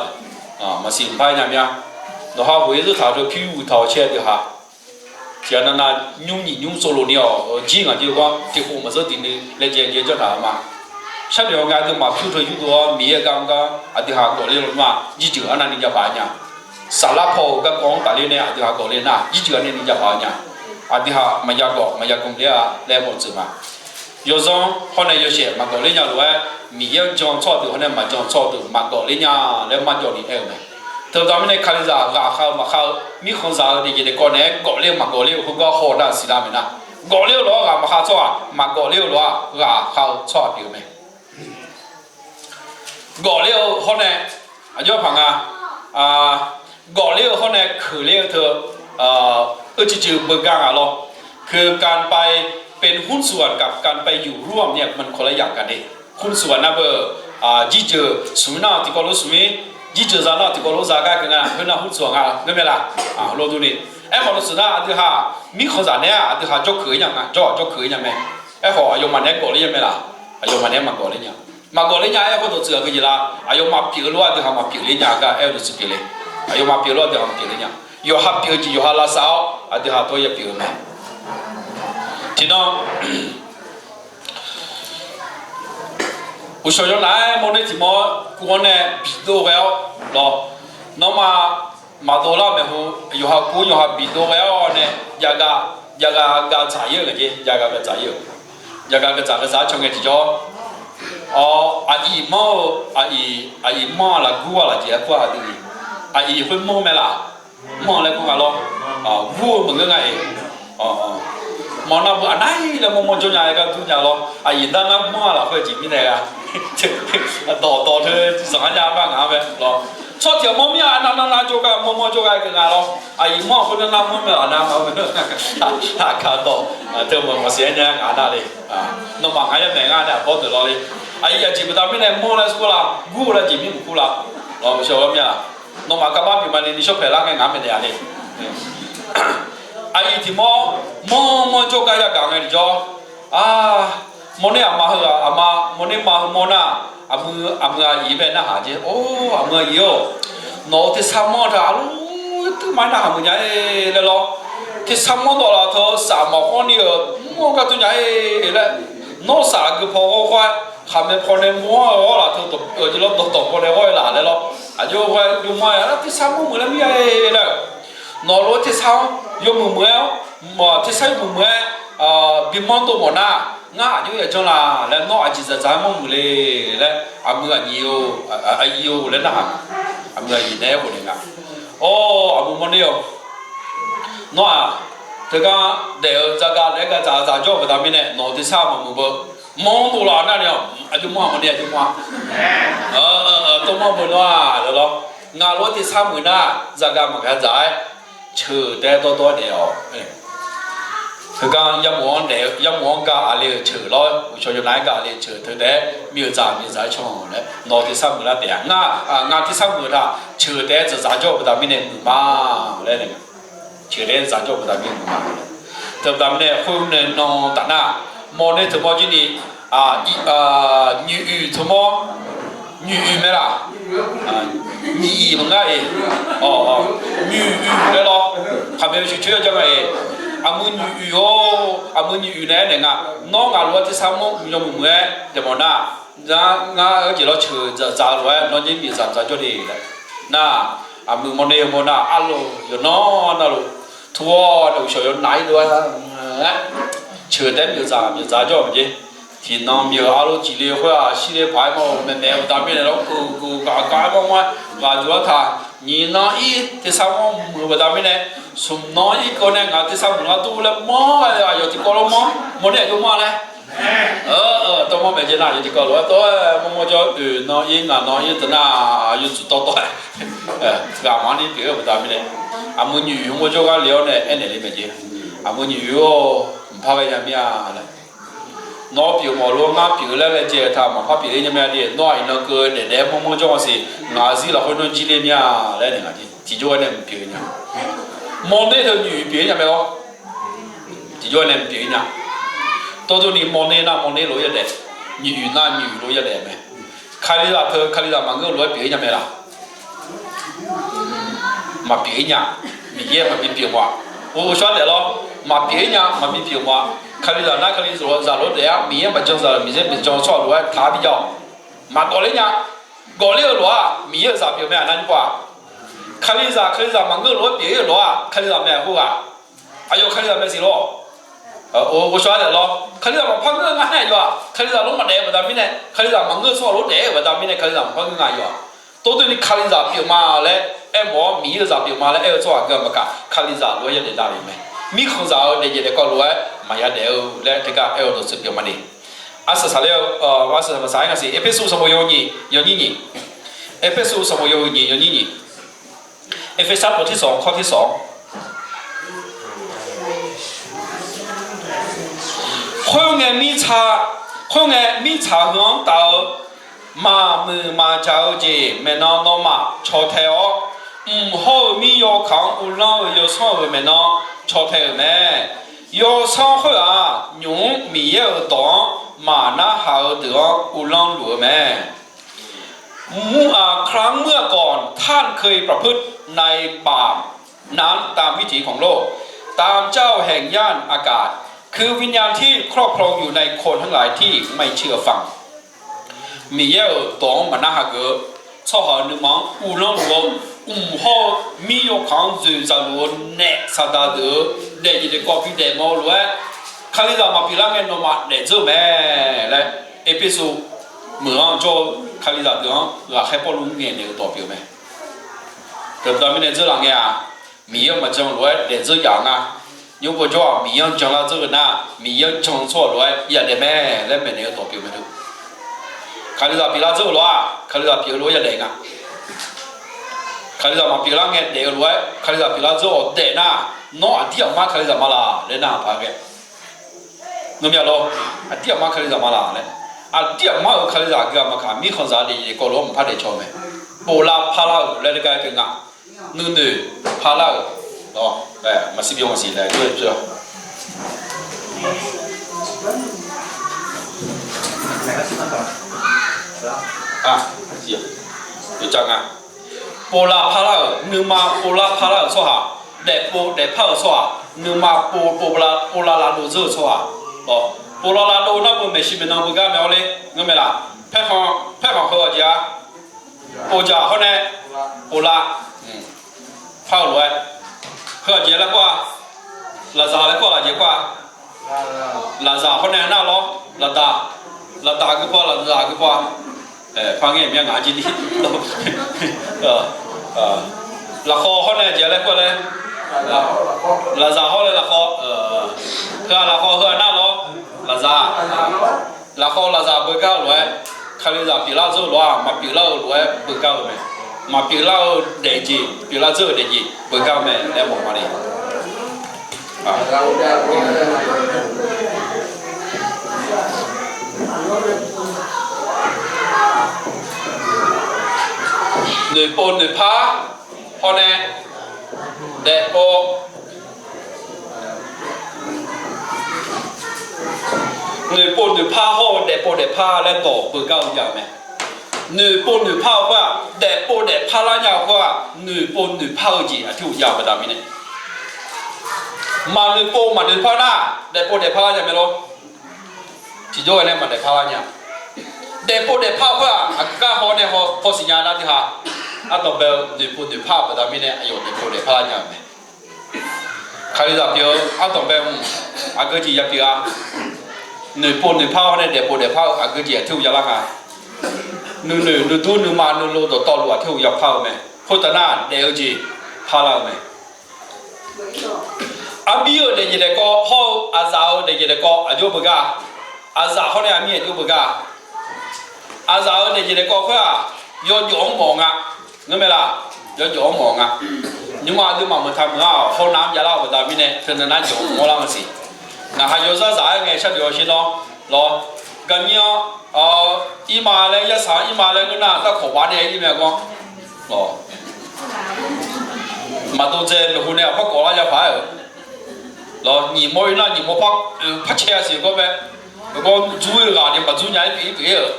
maqsiq mqpar nya mya. Nawqha khof-ir zeur taq-eu pyur yur huiq taq-awq sher deuq haq. Tiqghaq navnav nymr nyiq nymr tsovlof ni-awq, jir ngaq jeq-eu gar tiqkhof maqzeur diq ni laejae jae janr taq-euq ma. Sharnoeq-awq nga, aqduimaf pyur teu yurdov-awr Miqyaer-euq gar mr gar aqdui haq gawfler lawnmr-aq, jirjeuq arnavni jav paq-aer nya. Saflar paw-euq garkawv-anr tafler nae aqdui haq gawfler nar, jirjeuq arnavni jav paq-aer nya. Aqdui haq maqya gawf maqya gmq ler-a laer mawf-eu tseuf ma. Yawzanr hawr nae yawshaef maqgawf ler nya lof-aer, Miqyaer-anr jan-eu tsawrhaq deuq hawr nae maqjan-eu tsawrhaq deuq maqgawf ler nya laer marjawv ni aer-eu mae. Teubaqda mirnae Kalizaq ghaqkhav-eu maqkhav-eu, mirkhanqzaq-eu daefjeq daefkawv naeq-aer gawfler-eu maqgawf ler-eu khoergar haw nar siqlar mae nar, gawfler-eu lof-aer ghaq maqkhav tsawrhaq, maqgawf ler-eu lof-aer ghaqkhav-eu tsawrhaq pyeuf-eu mae. Gawfler-eu hawr nae, aqjox paq nga, gawfler-eu hawr nae keuqler-eu teu, euciqciq beugar nga lawr. คือการไปเป็นหุ้นส่วนกับการไปอยู่ร่วมเนี่ย มันคนละอย่างกันดิ หุ้นส่วน nar beu, jirjeuq smq-ir nar tiqkawv lof smq-ir, jirjeuq za nar tiqkawv lof za gar keuv nga, khoernar หุ้นส่วน nga ngeur mae laf. Lor durni, aerkhawf lawsuq nar aqdui haq mirkhanqzaq naeq-aq aqdui haq jawrkeuq-ir nya nga, jawr-aq jawrkeuq-ir nya mae. Aerkhawf aqyawfmaf naeq-aer gawfler nya mae laf. Aqyawfmaf naeq-aer maqgawfler nya. Maqgawfler nya aer khoerdawq tsuif-aq geujeq la, aqyawfmaf pyeuf lof-aer aqdui haq maqpyeuf ler nya gar aer-eu dawq tsuif pyeuf le. Aqyawfmaf pyeuf lof-aer aqdui haq maqpyeuf ler nya. Yawqha pyeuf-eu jeq yawqha lavsav-awr aqdui haq tov ya pyeuf-eu mae. Tiqnan uqshawq yawnav-aer mawrner tiq mawr-awr kuv-anr nae bidov ghae-awr lawr, nawmaf maqdov lar maeqhu, yawqha kuv yawqha bidov ghae-awr nae, jav ghav, jav ghav ghav dzaq-ir-eu ngaq jeq, jav ghav ghav dzaq-ir-eu. Yagaq gaqdzaq gaqdzaq-aer caw ngae tiqjawr, awq, aqyuif manr-eu, aqyuif, aqyuif manr-a laf gur-a laf jeq-aer kur-a aqdui ni. Aqyuif khoer manr mae laf, manr laer kur nga lawr. Gur-eu maqngeur nga-iq. Mawq nar bu aqnar-ir laer manr manr jawr nya-aer gar dur nya lawr. Aqyuif dar ngar manr-a lafkhoer jeq mirnae gha. Dawqdawq teu zanq-anr nya-a bar ngaq-anr mae lawr. Tsawrtiq aqmanr mir-a, aqnav nav nav jawrgar manr manr jawrgar-aer keuv nga lawr. Aqyuif manr khoer nar ngar manr mae laf nar ma. Aqkaq dawq teu maqsiq-aer nya ngaq nar le. Nawmaf ngaq yar maeq ngar nae aqbawr deuq lawr le. Aqyuif aqjeq baqda mirnae manr laer kur laf, gur-eu laer jeq mir mq kur laf. Lawq, uqshawq lawr mir-a. Nawmaf garbar pyeuf ma ni, ni shawr paeq lar ngae ngaq maeqnaeq-a le. Aqyuif tiq mawr, manr manr jawrgar yagaq ngae tiqjawr, a, mawrner aqma heu-aq, aqma mawrner ma heu mawr nar, aqmuiq, aqmuiq aqyuif bae narhaq jeq, or, aqmuiq aqyuif-or, nawq-euq tersar manr taq arluf tuirma-aer narhaq muiq nya-e laer lawr. Tersar manr dawq laf teu saf mawq khawr ni-euq mr-eu gar dur nya-e laer, nawr saf aqgeu paw ghawr ghawr-aer, khaqmae paw nae mawr-awr laf teu, dawqtawq paw nae ghawr-aer laf laer lawr. Aqjox ghae jov ma-aer lar tersar manr muiq laer mir-a laer, nawq lof-aer tersar-anr yawmuiq muiq-aer-awr, tersar yawmuiq muiq-aer bimanr dov mawf nar, ngar aqjox yajanr laf laer nawr aqjeq dzaqdzaq-aer manr muiq le laer, aqmuiq aqyuif-eu, aqyuif-eu laer narhaq, aqmuiq aqyuif nae aerkhof naeq nga. Or, aqmuiq mawrner-awq, nawr-aq, teugar daef-eu zaqgaq laer gaqdzaq dzaq jawr-eu baqda mirnae nawq-euq tersar maqmuiq beu, manr dov laf nar ni-awq, aqjox manr-a mawrner aqjox manr-a, tawr manr beu nawr-aq laer lawr. Ngaq lof-aer tersar muiq nar zaqgaq maqgaq dzaq-aer ceuq taef-aer dawrdawr-aer daef-awq. Teugar yarmaf-anr gar aqli-euq ceuq lawr, uqcawq yawnav-aer gar aqli-euq ceuq teu taef-aer mir-euq dzaq mir-euq dzaq-aer caw-awq laer nawq-euq tersar muiq lar taef-a. Ngar, ngaq tersar muiq-eu taq ceuq taef-aer dzaqdzaq jawr-eu baqda mirnae muiq ma laer, ceuq taef-aer dzaq jawr-eu baqda mirnae muiq ma. Teubaqda mirnae khoer nae nan taf nar, mawrner teu mawr jir ni, nyiq uiq teu mawr, nyiq uiq mae laf, nyiq iq maqngar-iq, nyiq uiq laer lawr. Khaqmae shuqcoer-aer janr nga-iq, aqmuiq nyiq uiq-or, aqmuiq nyiq uiq nae aernaeq nga, nawr ngaq lof-aer tersar manr yawmuiq muiq-aer daef mawf nar, ngar, ngar-eu jeq lawr ceuq dzaqdzaq lof-aer nawr jir mir-euq dzaq dzaq jawr le laer. Nar, aqmuiq mawrner yawmawr nar arlof yawqnan navluf, tov-awr nae uqcawq yawnav-ir lof-aer ceuq taef-aer mir-euq dzaq mir-euq dzaq jawr-eu maqjeq. Tiqnan mir-euq arlof cifle khoer-aq shirle paq-aer mawr-eu maeqmaeq-eu baqda mirnae lawr, keuv keuv gaq gaq-aer mawr mawr-aer ghaq jov-aer taq, nyiq nan ir tersar manr muiq-eu baqda mirnae, smq nan ir keuv nae ngaq tersar muiq lar dur laer manr-aer aqyawf tiqkawv lof manr, mawrner aqjox manr laer. Tawr manr maeq jeq nar aqyawf tiqkawv lof-aer tawr-aer mawr mawr jawr, oeq nan ir ngaq nan ir teu nar yawdzuq tawr tawr-aer ghaq maqanr ni pyeuf-eu baqda mirnae, aqmuiq nyiq uiq mawr jawr gar le-awr nae aernaeq le maeq jeq. Aqmuiq nyiq uiq-or, mqpar ghae nya mir-a laer. Nawr pyeuf mawf lof-aer ngar pyeuf laer laejae-eu taq maqpar pyeuf-ir nya mae-a de. Nawr-aq iqnan keuv daef daef-aer mawr mawr jawr-a siq, ngaq-euq zir lafkhoer nawr jir le mir-a laer naeq ngaq jeq. Tiqjawr-aer nae mqpyeuf nya. Mawrner teu nyiq uiq pyeuf-ir nya mae-awr, tiqjawr-aer nae mqpyeuf-ir nya. Tawvdurni mawrner nar mawrner lof-aer yadaef, nyiq uiq nar nyiq uiq lof-aer yadaef mae. Kalizaq teu kalizaq maqngeur-eu lof-aer pyeuf-ir nya mae laf? Maqpyeuf-ir nya. Miqyaer maqbi pyeuf mawf-aq. Ghovshaw daef lawr, maqpyeuf-ir nya maqbi pyeuf mawf-aq. Kalizaq nar kalizaq lof-aer daef-ar, Miqyaer maqjan zaq-euq Miqyaer maqjan-eu tsawrhaq lof-aer taq-ar bi jav-awq. Maqgawf ler nya. Gawf ler-eu lof-aq Miqyaer-euq zaq pyeuf mae aqnar nymr-aq. Kalizaq kalizaq maqngeur-eu lof-aer pyeuf-ir-euq lof-aq kalizaq mae khoerghaq, aqyawf kalizaq mae siq lor. Ghovshaw daef lawr, kalizaq maqpar ngeur-eu ngar nae aqyawf-aq kalizaq lof maqdaef-eu baqda mirnae, kalizaq maqngeur-eu tsawrhaq lof daef-eu baqda mirnae kalizaq maqpar ngeur nga aqyawf-aq. Tawvdurni kalizaq pyeuf ma laer aermawf-awr Miqyaer-euq zaq pyeuf ma laer aer-eu tsawrhaq geu maqkaq kalizaq lof-aer yadaef davle mae. Mirkhanqzaq-euq daefjeq daefkawv lof-aer maqya daef-eu laer teugar aer-eu dawqtsuif pyeuf ma ni. Arsaq saqler-eu, arsaq saqler-eu nga siq. Erpersu sanqbof yawhuiq nyiq yawnyir nyiq. Erpersu sanqbof yawhuiq nyiq yawnyir nyiq. Erpersu sanqbof tirsanq kawr tirsanq. Khoerngae mirtsaq, khoerngae mirtsaq heu-anr taf-eu maqmuiq maqjaq-eu jeq maeqnan nawmaf caw tae-awr, mq hawr-eu mir yawkaq-anr uvlanr-eu yawsanr-euq maeqnan caw tae-euq mae. Yawsanr khoer-aq, nymq-mr Miqyaer-euq dawq-anr maqnarhaq-eu deuq-anr uvlanr luf-eu mae. เมื่อ ครั้งเมื่อก่อน ท่านเคยประพฤติในบาปนั้นตามวิถีของโลก ตามเจ้าแห่งย่านอากาศ คือวิญญาณที่ครอบครองอยู่ในคนทั้งหลายที่ไม่เชื่อฟัง Miqyaer-euq dawq-anr maqnarhaq geuf-eu tsawrhaq-euq nuima-anr uvlanr luf-eu, mq hawr-eu mir yawkaq-anr dzoeqdzaq luf-eu naef saqdaq deuq-eu daefjeq daefkawv bidaef mawf-eu lof-aer, Kalizaq maqpyeuflar ngae nawmaf daefdzeur-eu mae laer, Erpersu meuq-anr jawr-eu Kalizaq deuq-anr ghaqkhaer Pawrluv-anr ngaeqnaeq-eu dawq pyeuf-eu mae. Teubaqda mirnae dzeurlaf ngae-aq, Miqyaer-anr maqjan lof-aer daefdzeur yaf nga. Nymr pov jawr-aq, Miqyaer-anr janlar dzeur-eu nar, Miqyaer-anr jan-eu tsawrhaq lof-aer yadaef mae laer maeqnaeq-eu dawq pyeuf mae. Kalizaq pyeuflar dzeur-eu lof-aq, Kalizaq pyeuf-eu lof-aer yadaef nga. Kalizaq maqpyeuflar ngae daef-eu lof-aer, Kalizaq pyeuflar dzeur-awq daef nar, nawr aqdir aqmar Kalizaq ma laq laer nar paq ghae. Ngeurmya lor, aqdir aqmar Kalizaq ma laq laer. Aqdir aqmar-euq Kalizaq aqgeu-aq maqkaq, mirkhanqzaq-eu daefzir daefkawv lof-aer mqpar daefcaw-eu mae. Povlav parlar-euq laer gar pyeuf nga. Nuinoeq parlar-euq, maqsiq byan maqsiq laer jawr-eu pyeuf-a. Yawcav nga. Povlav parlar-euq, nuima povlav parlar-euq tsawrhaq, daefpov daefpar-euq tsawrhaq, nuima pov, povlav, povlav lavdov dzeur-eu tsawrhaq, povlav lavdov nar beu maeqshi maeqnan beugar mae-awr le, ngeurmae laf. Paerkhanq, paerkhanq heu-aq jeq-a, povdzaq hawr nae povlav par-eu lof-aer, heu-aq jeq laer kawr-a, lafzaq laer kawr-a, lafzaq kawr-a, lafzaq hawr nae nar lawr, lafdaq, lafdaq gui paw, lafzaq gui paw-a. Par ngae mya ngaq jir ni. Lafkhawv hawr nae jeq laer kawr laer, lafzaq hawr laer lafkhawv, heu-aq lafkhawv heu-aq nar lawr, lafzaq, lafkhawv lafzaq beugar-eu lof-aer, Kalizaq pyeuflar dzeur-eu lof-aq maqpyeuflar-eu lof-aer beugar-eu mae. Maqpyeuflar-eu daefjeq, pyeuflar dzeur-eu daefjeq beugar-eu mae laer mawf ma le. Noeqpov noeqpar hawr nae daefpov, noeqpov noeqpar hawr-eu daefpov daefpar laer dawq beugar-eu jav-eu mae. Noeqpov noeqpar-eu khoer-aq, daefpov daefpar lar nya-eu khoer-aq, noeqpov noeqpar-eu jeq aqtir uqjav-eu baqda mirnae, maqnoeqpov maqnoeqpar nar, daefpov daefpar lar nya mae lor. Tiqjawr ghae nae maqdaefpar lar nya. Daefpov daefpar khoer-aq, aqgar haw nae haw hawsiq nya nar dui ha. Ardanqbae-eu noeqpov noeqpar-eu baqda mirnae aqyawf daefpov daefpar lar nya-eu mae. Kalizaq pyeuf-eu ardanqbae mq, aqgeu jeq yapyeuf-a. Noeqpov noeqpar hawr nae daefpov daefpar-eu aqgeu jeq aqtir uqjav lar nga. Nuinoeq nuidur nuima nuilov dawqtawvluf aqtir uqjav par-eu mae. Khoertav nar daef-eu jeq parlar-eu mae. Armir-euq daefjeq daefkawv hawr-eu aqzaf-euq daefjeq daefkawv aqjox beugar-a. Aqzaf hawr nae armir aqjox beugar-a. Aqzaf-euq daefjeq daefkawv khoer-aq, yawjawf-anr mawf nga. Ngeurmae laf, yawjawf-anr mawf nga. Nymrma aqduimaf meuq taq meuq-a, hawnav-anr javlar-eu baqda mirnae teunav nar jawf mawr lar nga siq. Ngaq ha yawzar zaq-aer ngae sharnoeq-awr shir nawr lawr. Gaqnyir-anr irma laer yarsaq-anr irma laer ngeur nar darkawq baf nae ir mae ganr. Maqdov dzae maeqhu nae aqpar kawf lar yapaq-aer-euq. Lawr, nyiq mawr-ir nar nyiq mawr par, par cae-a siq-eu gawr mae. Gawr dzur-ir-eu ghaq ni maqdzur nya-ir pyeuf-ir pyeuf-ir-euq.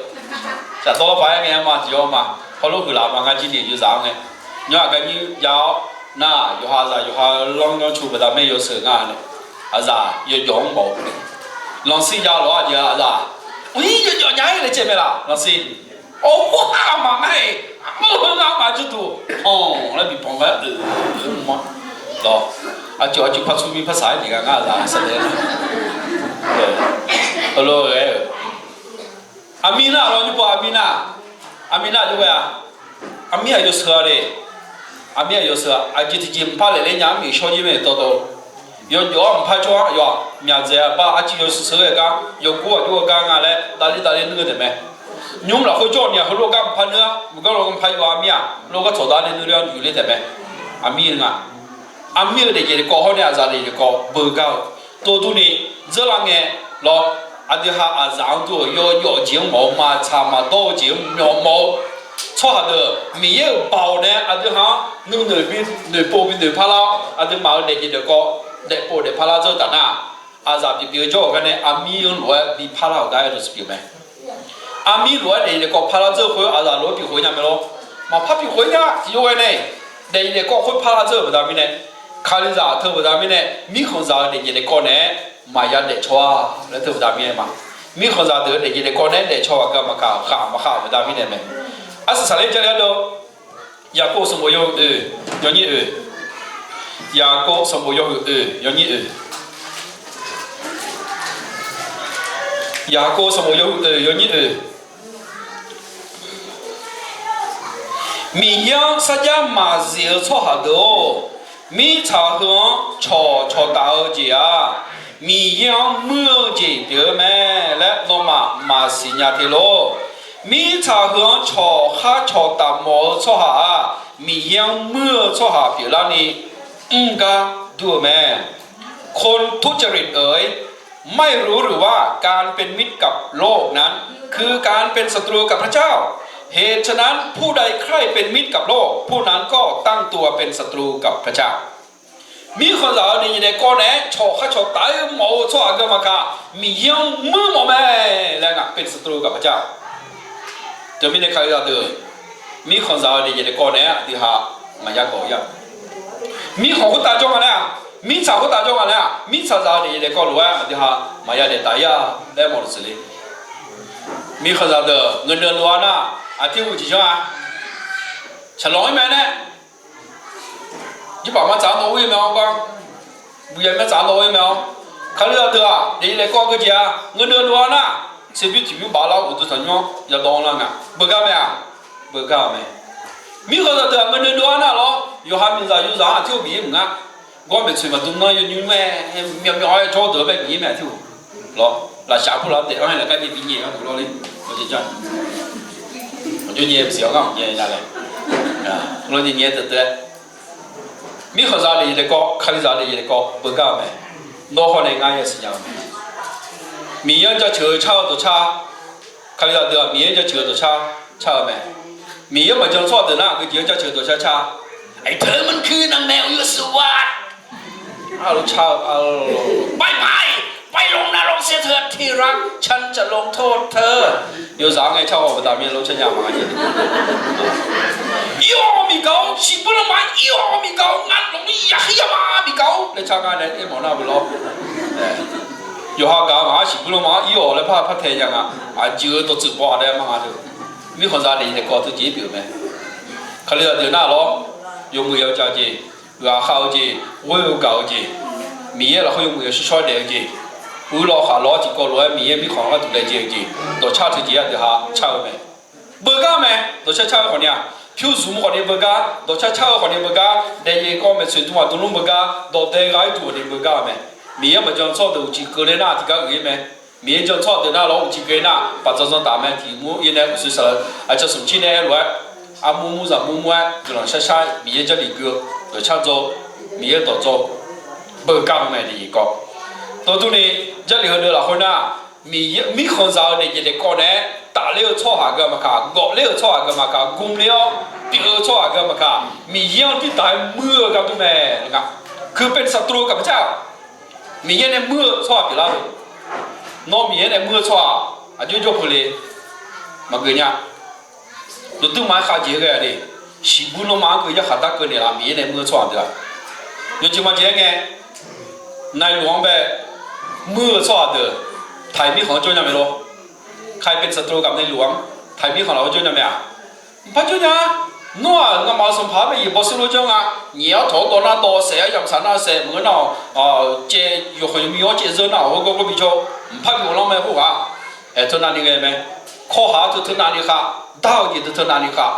Shafdawr paq-aer ngae ma tiq yawr ma. Hawlof huiqlaf ma ngar jir ni yawzaq-anr ngae. Nymr aqgar nyir jav-awr nar, yawqha zaq yawqha lanr lanr cu baqda maer yawsheuq nga nae. Aqzaf yawjawf-anr mawf-eu lanqsir jav lawq-a jeq-a aqzaf. Or-ir yawjawf nya-ir laer caev mae laf lanqsir. Awq, khoerghaq maqngar-iq, armur heu ngar maqjur duq, panq laer bi panq gar oe-eu ma. Lawr, aqcawq aqcawq par tsur mir par saq-aer jeq gar ngar zaq saqlaer. Heulof-aer ghae-eu, aqmir nar lawr nymr paw aqmir nar, aqmir nar jawr ghae-a, aqmir aqyawf sheuq-a le. Aqmir aqyawf sheuq-a, aqjeq tiqjeq mqpar laeq ler nya-anr mif shawr jir mae dawrdawr. Yawjawf-anr mqpar jawr-anr yawf-aq myaqdzaeq-a bar arciv yawsheuq sheuq-aer gar yawgor aqjox-aer gar nga laer davler davler nuir-eu taef mae. Nymr lafkhoer jawr ni-aq heulof gar mqpar nuir-a, mqgar law mqpar yawf-a mir-aq, lof gar tsawq dar nae nuir ler-anr yuif ler taef mae. Aqmir nga. Aqmir-euq daefjeq daefkawv hawr nae aqzaf daefjeq daefkawv beugar-eu. Dovdur ni dzeurlar ngae lawr, aqdui ha aqzaf-anr dur-euq yawjawf jeq-anr mawf-eu maqtsaq maqdawr-eu jeq-anr myawf mawf-eu tsawrhaq deuq Miqyaer-euq baoq nae aqdui ha-anr nuinoeq bi noeqpov bi noeqpar lar-awr aqduimaf-euq daefjeq daefkawv daefpov daefpar lar dzeur taf nar, aqzaf pyeuf pyeuf-eu jawr-euq gar nae aqmir-anr lof-aer bi parlar-euq gar aer-eu luf pyeuf mae. Aqmir lof-aer daefjeq daefkawv parlar dzeur-eu khoer aqzaf lof-aer pyeuf khoer nya mae lor. Maqpar pyeuf khoer nya tiq yawr ghae nae, daefjeq daefkawv khoer parlar dzeur-euq baqda mirnae, Kalizaq teu baqda mirnae, mirkhanqzaq-euq daefjeq daefkawv naeq-aer maqya daefcaw-a laer teu baqda mirnae ma. Mirkhanqzaq deuq-euq daefjeq daefkawv naeq-aer daefcaw ghaq geu maqkaq khaq maqkhaq baqda mirnae mae. Arsiq saqler jarle-a deuq, Yaqkov sanqbof yawhuiq oeq yawnyir oeq. Yaqkov sanqbof yawhuiq oeq yawnyir oeq. Yaqkov sanqbof yawhuiq oeq yawnyir oeq. Miqyaer-anr sarjax maqzif-eu tsawrhaq deuq-or, mirtsaq heu-anr cawqcawq taf-eu jeq-aq, Miqyaer-anr muir-eu jeq pyeuf-eu mae laer nawmaf maqsiq nya te lor. Mirtsaq heu-anr cawq khar cawq taf mawf-eu tsawrhaq-aq, Miqyaer-anr muir-eu tsawrhaq pyeuflarni mr gar dur-eu mae. คนทุจริตเอ๋ย ไม่รู้หรือว่าการเป็นมิตรกับโลกนั้นคือการเป็นศัตรูกับพระเจ้า เหตุฉะนั้นผู้ใดใคร่เป็นมิตรกับโลก ผู้นั้นก็ตั้งตัวเป็นศัตรูกับพระเจ้า Mirkhanqzaq-euq daefzir daefkawv naeq-aer cawq khar cawq taf-aer mawf-eu tsawrhaq aqgeu maqkaq, Miqyaer-anr muir mawf mae laer ngaq เป็นศัตรูกับพระเจ้า. Teumirnae Kalizaq deuq, mirkhanqzaq-euq daefzir daefkawv naeq-aer aqdui ha maqya gawq-ir-a. Mirkhanq khoertav jawr nga laer-aq, mirtsaq khoertav jawr nga laer-aq, mirtsaqzaq-euq daefzir daefkawv lof-aer aqdui ha maqya daef taf-ir-a laer mawf-eu siqle. Mirkhanqzaq deuq ngeur nuiv lof-aer nar, aqtir uqjeq janr-a. Saqlaq-ir mae nae, jirpaq mar tsaq-anr dawv-ir mae-awr gar, buqya mar tsaq-anr dawv-ir mae-awr, Kalizaq deuq-aq daefzir daefkawv geujeq-a. Ngeur nuiv lof-aer nar, tserbymr tiqbymr baf lar-awr uqduq tanqnymr-anr yadawv-anr lar nga. Beugar mae-aq, beugar-eu mae. Mirkhanqzaq deuq-aq ngeur nuiv lof-aer nar lawr, yawqha miqzaq yawzaq-anr aqtir uqjeq-ir mq ngar. Gawr maeqtsoeq maqdm nar yawnyir mae, myavmyav-aer jawr deuq-anr bae bif-ir mae aqtir-aq. Lawr, lafshaq pur laf-anr taef-anr-aer laqgar nyae bi nyae-a lawr ler. Aqjox nyae maqsiq-awr ngar maqnyae nya laer. Lawr nyae nyae deuq deuq-aer. Mirkhanqzaq daefzir daefkawv, Kalizaq daefzir daefkawv beugar-eu mae. Nawr hawr nae ngar yasiq nya-eu mae. Miqyaer-anr jaceuq-eu car-eu dawqcar, Kalizaq deuq-aq Miqyaer-anr jaceuq-eu dawqcar car-eu mae. Miqyaer maqjan tsawrhaq deuq nar aqgeujeq-anr jaceuq-eu dawqcar car. ไอ้เธอมันคือนางแมว อยู่สุวรรณ Arluf car-eu, ไปไป ไปลงนรกเสียเถิดที่รัก ฉันจะลงโทษเธอ Yawzaq-anr ngae car-awq baqda mir lawr car nya ma. Iq-awq miqgaq-or, shiqbuir lanma iq-awq miqgaq-or, ngar lmq-ir yaqkhaer yama miqgaq-or laer car gar nae aermawf nar-eu lawr. Yawqha gaq-eu ngaq-anr shiqbuir lanma-anr iq-awq laer par par tae nya nga. Aqjeq-eu dawqtsuif baw-a laer mar nga deuq. Mirkhanqzaq daefzir daefkawv teujeq-ir pyeuf mae. Kalizaq deuq nar lawr, yawmuiq yawjaq jeq, ghaqkhav-eu jeq, ghoer-eu gaq-eu jeq, Miqyaer lafkhoer yawmuiq yawshawr shawr daef-eu jeq, uir law khaq law-aer tiqkawv lof-aer Miqyaer mirkhanq-anr gharduq laejae-eu jeq, dawqcar teujeq-a deuq ha car-eu mae. Beugar mae, dawqcar car-eu khawf ni-aq, pyur zmq khawf ni beugar, dawqcar car-eu khawf ni beugar, daefzir daefkawv maeqtsoeq dm maq dm lmr beugar, dawqdae gha-ir duq khawf ni beugar-eu mae. Miqyaer maqjan tsawrhaq deuq uqcif keuvle nar tiqgar geuf-ir mae. Miqyaer jan tsawrhaq deuq nar lawr uqcif keuvle nar paqdzan dzan taf mae tiq mur-ir nae uqshoe saqlaq aqcawq smq cir nae aer lof-aer, armur mur zaqmur mur-aer guiqlanq shar shar-aer Miqyaer Jarlif gui-eu dawqcar dzaw, Miqyaer dawq dzaw, beugar-eu mae daefzir daefkawv. Dawqdurni, Jarlif heudeuq lafkhoer nar, Miqyaer mirkhanqzaq-eu daefzir daefkawv naeq-aer tafler-eu tsawrhaq geu maqkaq, gawfler-euq tsawrhaq geu maqkaq, gmler-awr pyeuf-eu tsawrhaq geu maqkaq, Miqyaer-anr tirtaf-aer muir-eu gharduq mae. คือเป็นศัตรูกับพระเจ้า Miqyaer nae muir-eu tsawrhaq pyeuflar-eu. Nawr Miqyaer nae muir-eu tsawrhaq aqjox jawr peuq le maqgeuf nya. Yawduirma-aer khavjeq-aer ghae-a de, shiqbuir lanma-anr keuv yarkhaq darkeuv naeqlaf Miqyaer nae muir-eu tsawrhaq deuq-aq, yawjeq maqjeq-aer ngae, navluf-anr bae muir-eu tsawrhaq deuq taqi mirkhanq-anr jawr nya mae lor. ใครเป็นศัตรูกับในหลวง taqi mirkhanq lafkhoer jawr nya mae-aq. Mqpar jawr nya. Nawr-aq ngamaf-euq sanqpaq-anr bae yeqbawq seurlo janr nga. Nyaef-awr tawq-awr dawv nar dawv, saef-awr yamq saq nar saef, maqngeur nar-awq, caev yawqkhanq yawqmir-awr caev zeur nar-awq, heugar gawr bijawr. Mqpar bif ghawqlanr mae khoerghaq-aq, aerteu navni ghae mae. Kawrhaq-awr teu teu navni khav, dar-eu jeq teu teu navni khav.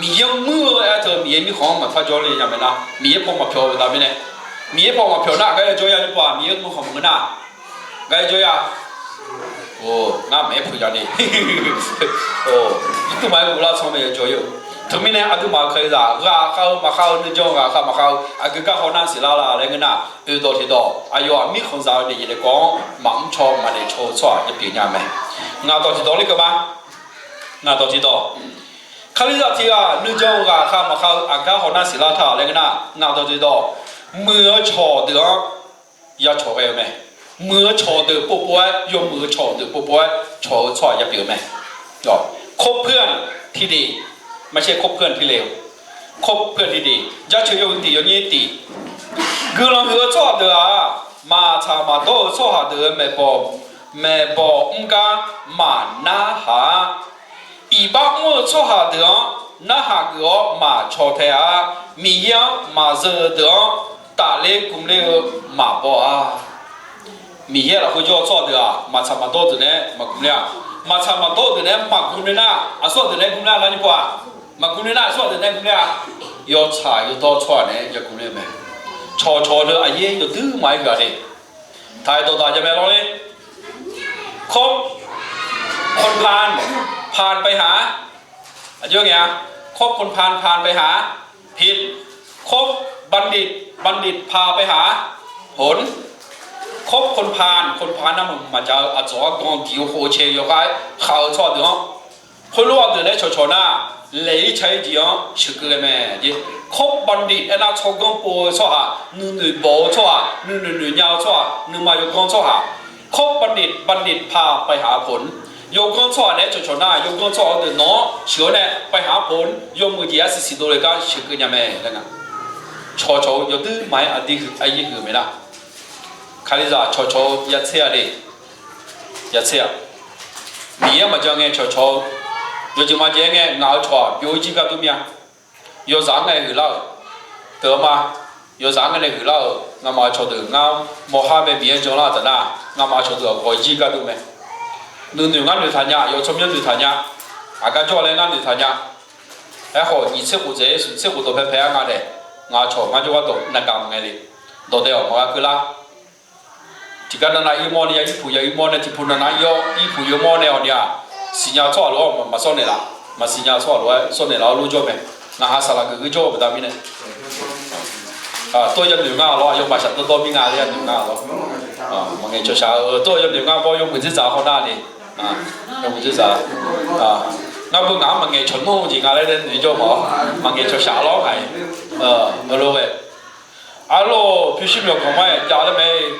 Miqyaer muir-eu aer teu Miqyaer mirkhanq-anr maqpar jawrle nya mae nar, Miqyaer paw maqpyawq-eu baqda mirnae, Miqyaer paw maqpyawq nar gar-aer jawr ya-ir pov-aq, Miqyaer mirkhanq maqngeur nar, gar-aer jawr ya. Ngar maqaer peuq ya de. Aqduimaf-aer guvlar tsanr mae yajawr-ir-eu. Teumirnae aqduimaf-euq kalizaq ghaqkhav-eu maqkhav-eu nuijan ghaqkhav maqkhav-eu aqgeu gar hawnar siqlar la laer ngeur nar, oeqdawq tiqdawq aqyawf-aq mirkhanqzaq-eu daefzir daefkawv-anr maqmr caw maqdaef caw-eu tsawrhaq yabi nya mae. Ngaq dawq tiqdawq ler keuv ma. Ngaq dawq tiqdawq, kalizaq tiq ghaq nuijan ghaqkhav maqkhav-eu aqgar hawnar siqlar taq laer ngeur nar, ngaq dawq tiqdawq, muiq-eu cawq deuq-anr ya cawq ghae-eu mae. Muiq-eu cawq deuq povpov-aer, yawmuiq-eu cawq deuq povpov-aer cawq-eu tsawrhaq ya pyeuf-eu mae. คบเพื่อนที่ดี ไม่ใช่คบเพื่อนที่เลว คบเพื่อนที่ดี Jaceuq yawhuiq tiq yawnyir tiq, guiqlanq huiq-eu tsawrhaq deuq-aq, maqtsaq maqdawr-eu tsawrhaq deuq-euq maeqbawq, maeqbawq mr gar maqnarhaq-a. Iqbax mr-eu tsawrhaq deuq-anr narhaq geuf-awr maqcaw tae-a. Miqyaer-anr maqzeu-eu deuq-anr tafler gmler-eu maqbaw-a. Miqyaer lafkhoer jawr-eu tsawrhaq deuq-aq, maqtsaq maqdawr deuq nae maqgmq ler-a. Maqtsaq maqdawr deuq nae maqgmq ler nar, aqsur deuq nae gmq ler-a, nar ni paw-aq, maqgmq ler nar, aqsur deuq nae gmq ler-a. Yawtsaq yawdawr tsawrhaq nae yagmq ler-eu mae. Cawqcawq-eu aqyaer yawduir maqaer ghaq de. Taq-aer dawqdaq jamae lawr ler. คบคนพาล พาลไปหา Aqjox ngae-a, คบคนพาล พาลไปหาผิด คบบัณฑิต บัณฑิตพาไปหาผล คบคนพาล คนพาล nar maqdzaq-eu aqdzawq-anr ganq diq-eu khof cae yawqghaq khav-eu tsawrhaq deuq-anr, khoerlof-aer deuq nae cawqcawq nar, laeq-ir ca-ir jeq-anr sheuqkeuv ghae mae. คบบัณฑิต aernar tsawrganr pov-eu tsawrhaq, nuinoeq bawq-eu tsawrhaq, nuinoeq noeq nya-eu tsawrhaq, nuima yawganr tsawrhaq, คบบัณฑิต บัณฑิตพาไปหาผล yawganr tsawrhaq naeq-aer cawqcawq nar, yawganr tsawrhaq-eu deuq nawq-anr sheuq-awr nae ไปหาผล yawmuiq jeq arsiq siq dovle gar sheuqkeuv nya mae laer nga. Cawqcawq-eu yawduir maqaer aqdui huiq aqyaer huiq-eu mae nar, Kalizaq cawqcawq-eu yatser-a de. Yatser-a, Miqyaer maqjan ngae cawqcawq-eu, yawjeq maqjav-aer ngae ngaq-euq cawq-aq byov-ir jir gar dur mir-a. Yawzaq-anr ngae huiqlar-euq, deuq-eu ma. Yawzaq-anr ngae nae huiqlar-euq ngamaf-euq cawqdeuq ngar mawrhar bae Miqyaer janlar-eu taf nar, ngamaf-euq cawqdeuq-aq ghawq-ir jir gar dur mae. Nuinoeq ngar noeqtaq nya, aqyawf tsawrmyanr noeqtaq nya, aqgar jawr laer ngar noeqtaq nya. Aerkhawf, nyiq tser khof dzaeq-ir smq tser khof dawqpae pae-aer nga daef, ngaq-euq cawq ngar jawrgar dawq navgaq maqngae le. Dawqdae-awq maqgha keuvlar. Tiqgar navnav irmawr ni ya irpuq ya irmawr nae tiqpuq navnav ir-awr irpuq yawmawr nae-awq ni-aq, siqnya-eu tsawrhaq lof-aer maqsawr naeqlaf. Maqsiqnya-eu tsawrhaq lof-aer sawr naeqlaf-awr lor jawr mae. Ngaqha saqlaq geuf geur jawr-eu baqda mirnae, tov-aer yanoeq nga lawr, aqyawfmaf shaqdawr dawr mir nga laer yanoeq nga lawr. Maqngaeq cawqshaq-eu tov-aer yanoeq nga bawr yawmuiq dzerdzaq haw nar ni, yawmuiq dzerdzaq, ngar beu ngaq-anr maqngaeq cawq nmr-eu jeq nga laer noeq jawr ma-awr, maqngaeq cawqshaq lawr ngaq-iq, heulof-aer Arlawr, pyurshuir myawqganq mar-aer jav laer mae.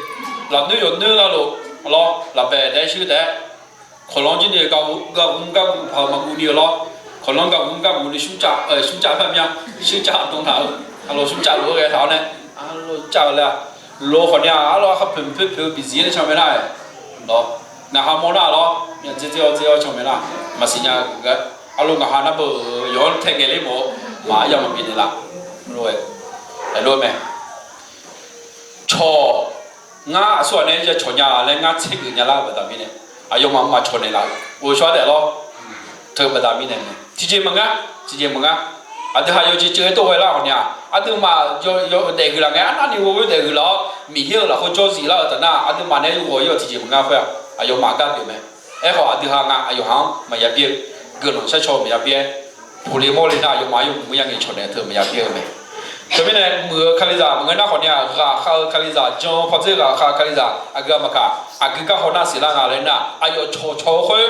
Lafnoer yawnoer navluf lawr, lafbaeq daef-aer shuir taef-aer, kawqlanr jir ni gaqhmq gaqhmq paq-eu maqguv ni-eu lawr, kawqlanr gaqhmq gaqhmq ni smrcav, smrcav par mya, smrcav dm taq-eu, arlawr smrcav lof-aer ghae taq-awr nae, arlawr cav-eu laer-a, lof khawf ni-aq, arlawr kharpoeq poer poeq-eu biqzir nae can mae nar-aer, lawr, ngaqha mawr nar lawr, myav dzer dzer-awr dzer-awr can mae nar, maqsiq nya-eu gar, arlawr ngaqha nar beu-eu yawq-anr tae ngaeq ler mawf-eu, maqya maqbi naeqlaf, lof-aer, aerlof-aer mae. Cawq, ngar aqsur ghaq nae ya cawq nya laer ngar tsergeuf nya lar-eu baqda mirnae, aqyawfmaf maqcawq naeqlaf-eu ghovshaw-aer daef lawr, teu-eu baqda mirnae mae. Tiqjeq maqngar, tiqjeq maqngar. Aqdui ha yawjeq ceuv-aer tov ghae lar-awq ni-aq, aqduimaf yawdaef huiqlaf ngae arnavni ghoe daef huiqlaf-awr, Miqyaer-euq lafkhoer jawr zif lar-eu taf nar, aqduimaf nae yawghawq-ir-awq tiqjeq maqngar khoer-aq, aqyawfmaf gar pyeuf mae. Aerkhawf, aqdui ha nga aqyawf ha-anr maqya byaer-eu, guiqlanq sharcaw-eu maqya byaer, puqle mawrle nar aqyawfmaf yawmuiq maqya ngaeqcawq naeq-eu teu maqya byaer-eu mae. Teumirnae muiq-eu Kalizaq maqngeur nar khawf ni-aq, ghaqkhav-eu Kalizaq, jan-eu pawdzer ghaqkhav-eu Kalizaq aqgeu-a maqkaq, aqgeu garhaw nar siqlar nga laer nar, aqyawf cawqcawq-eu khoer,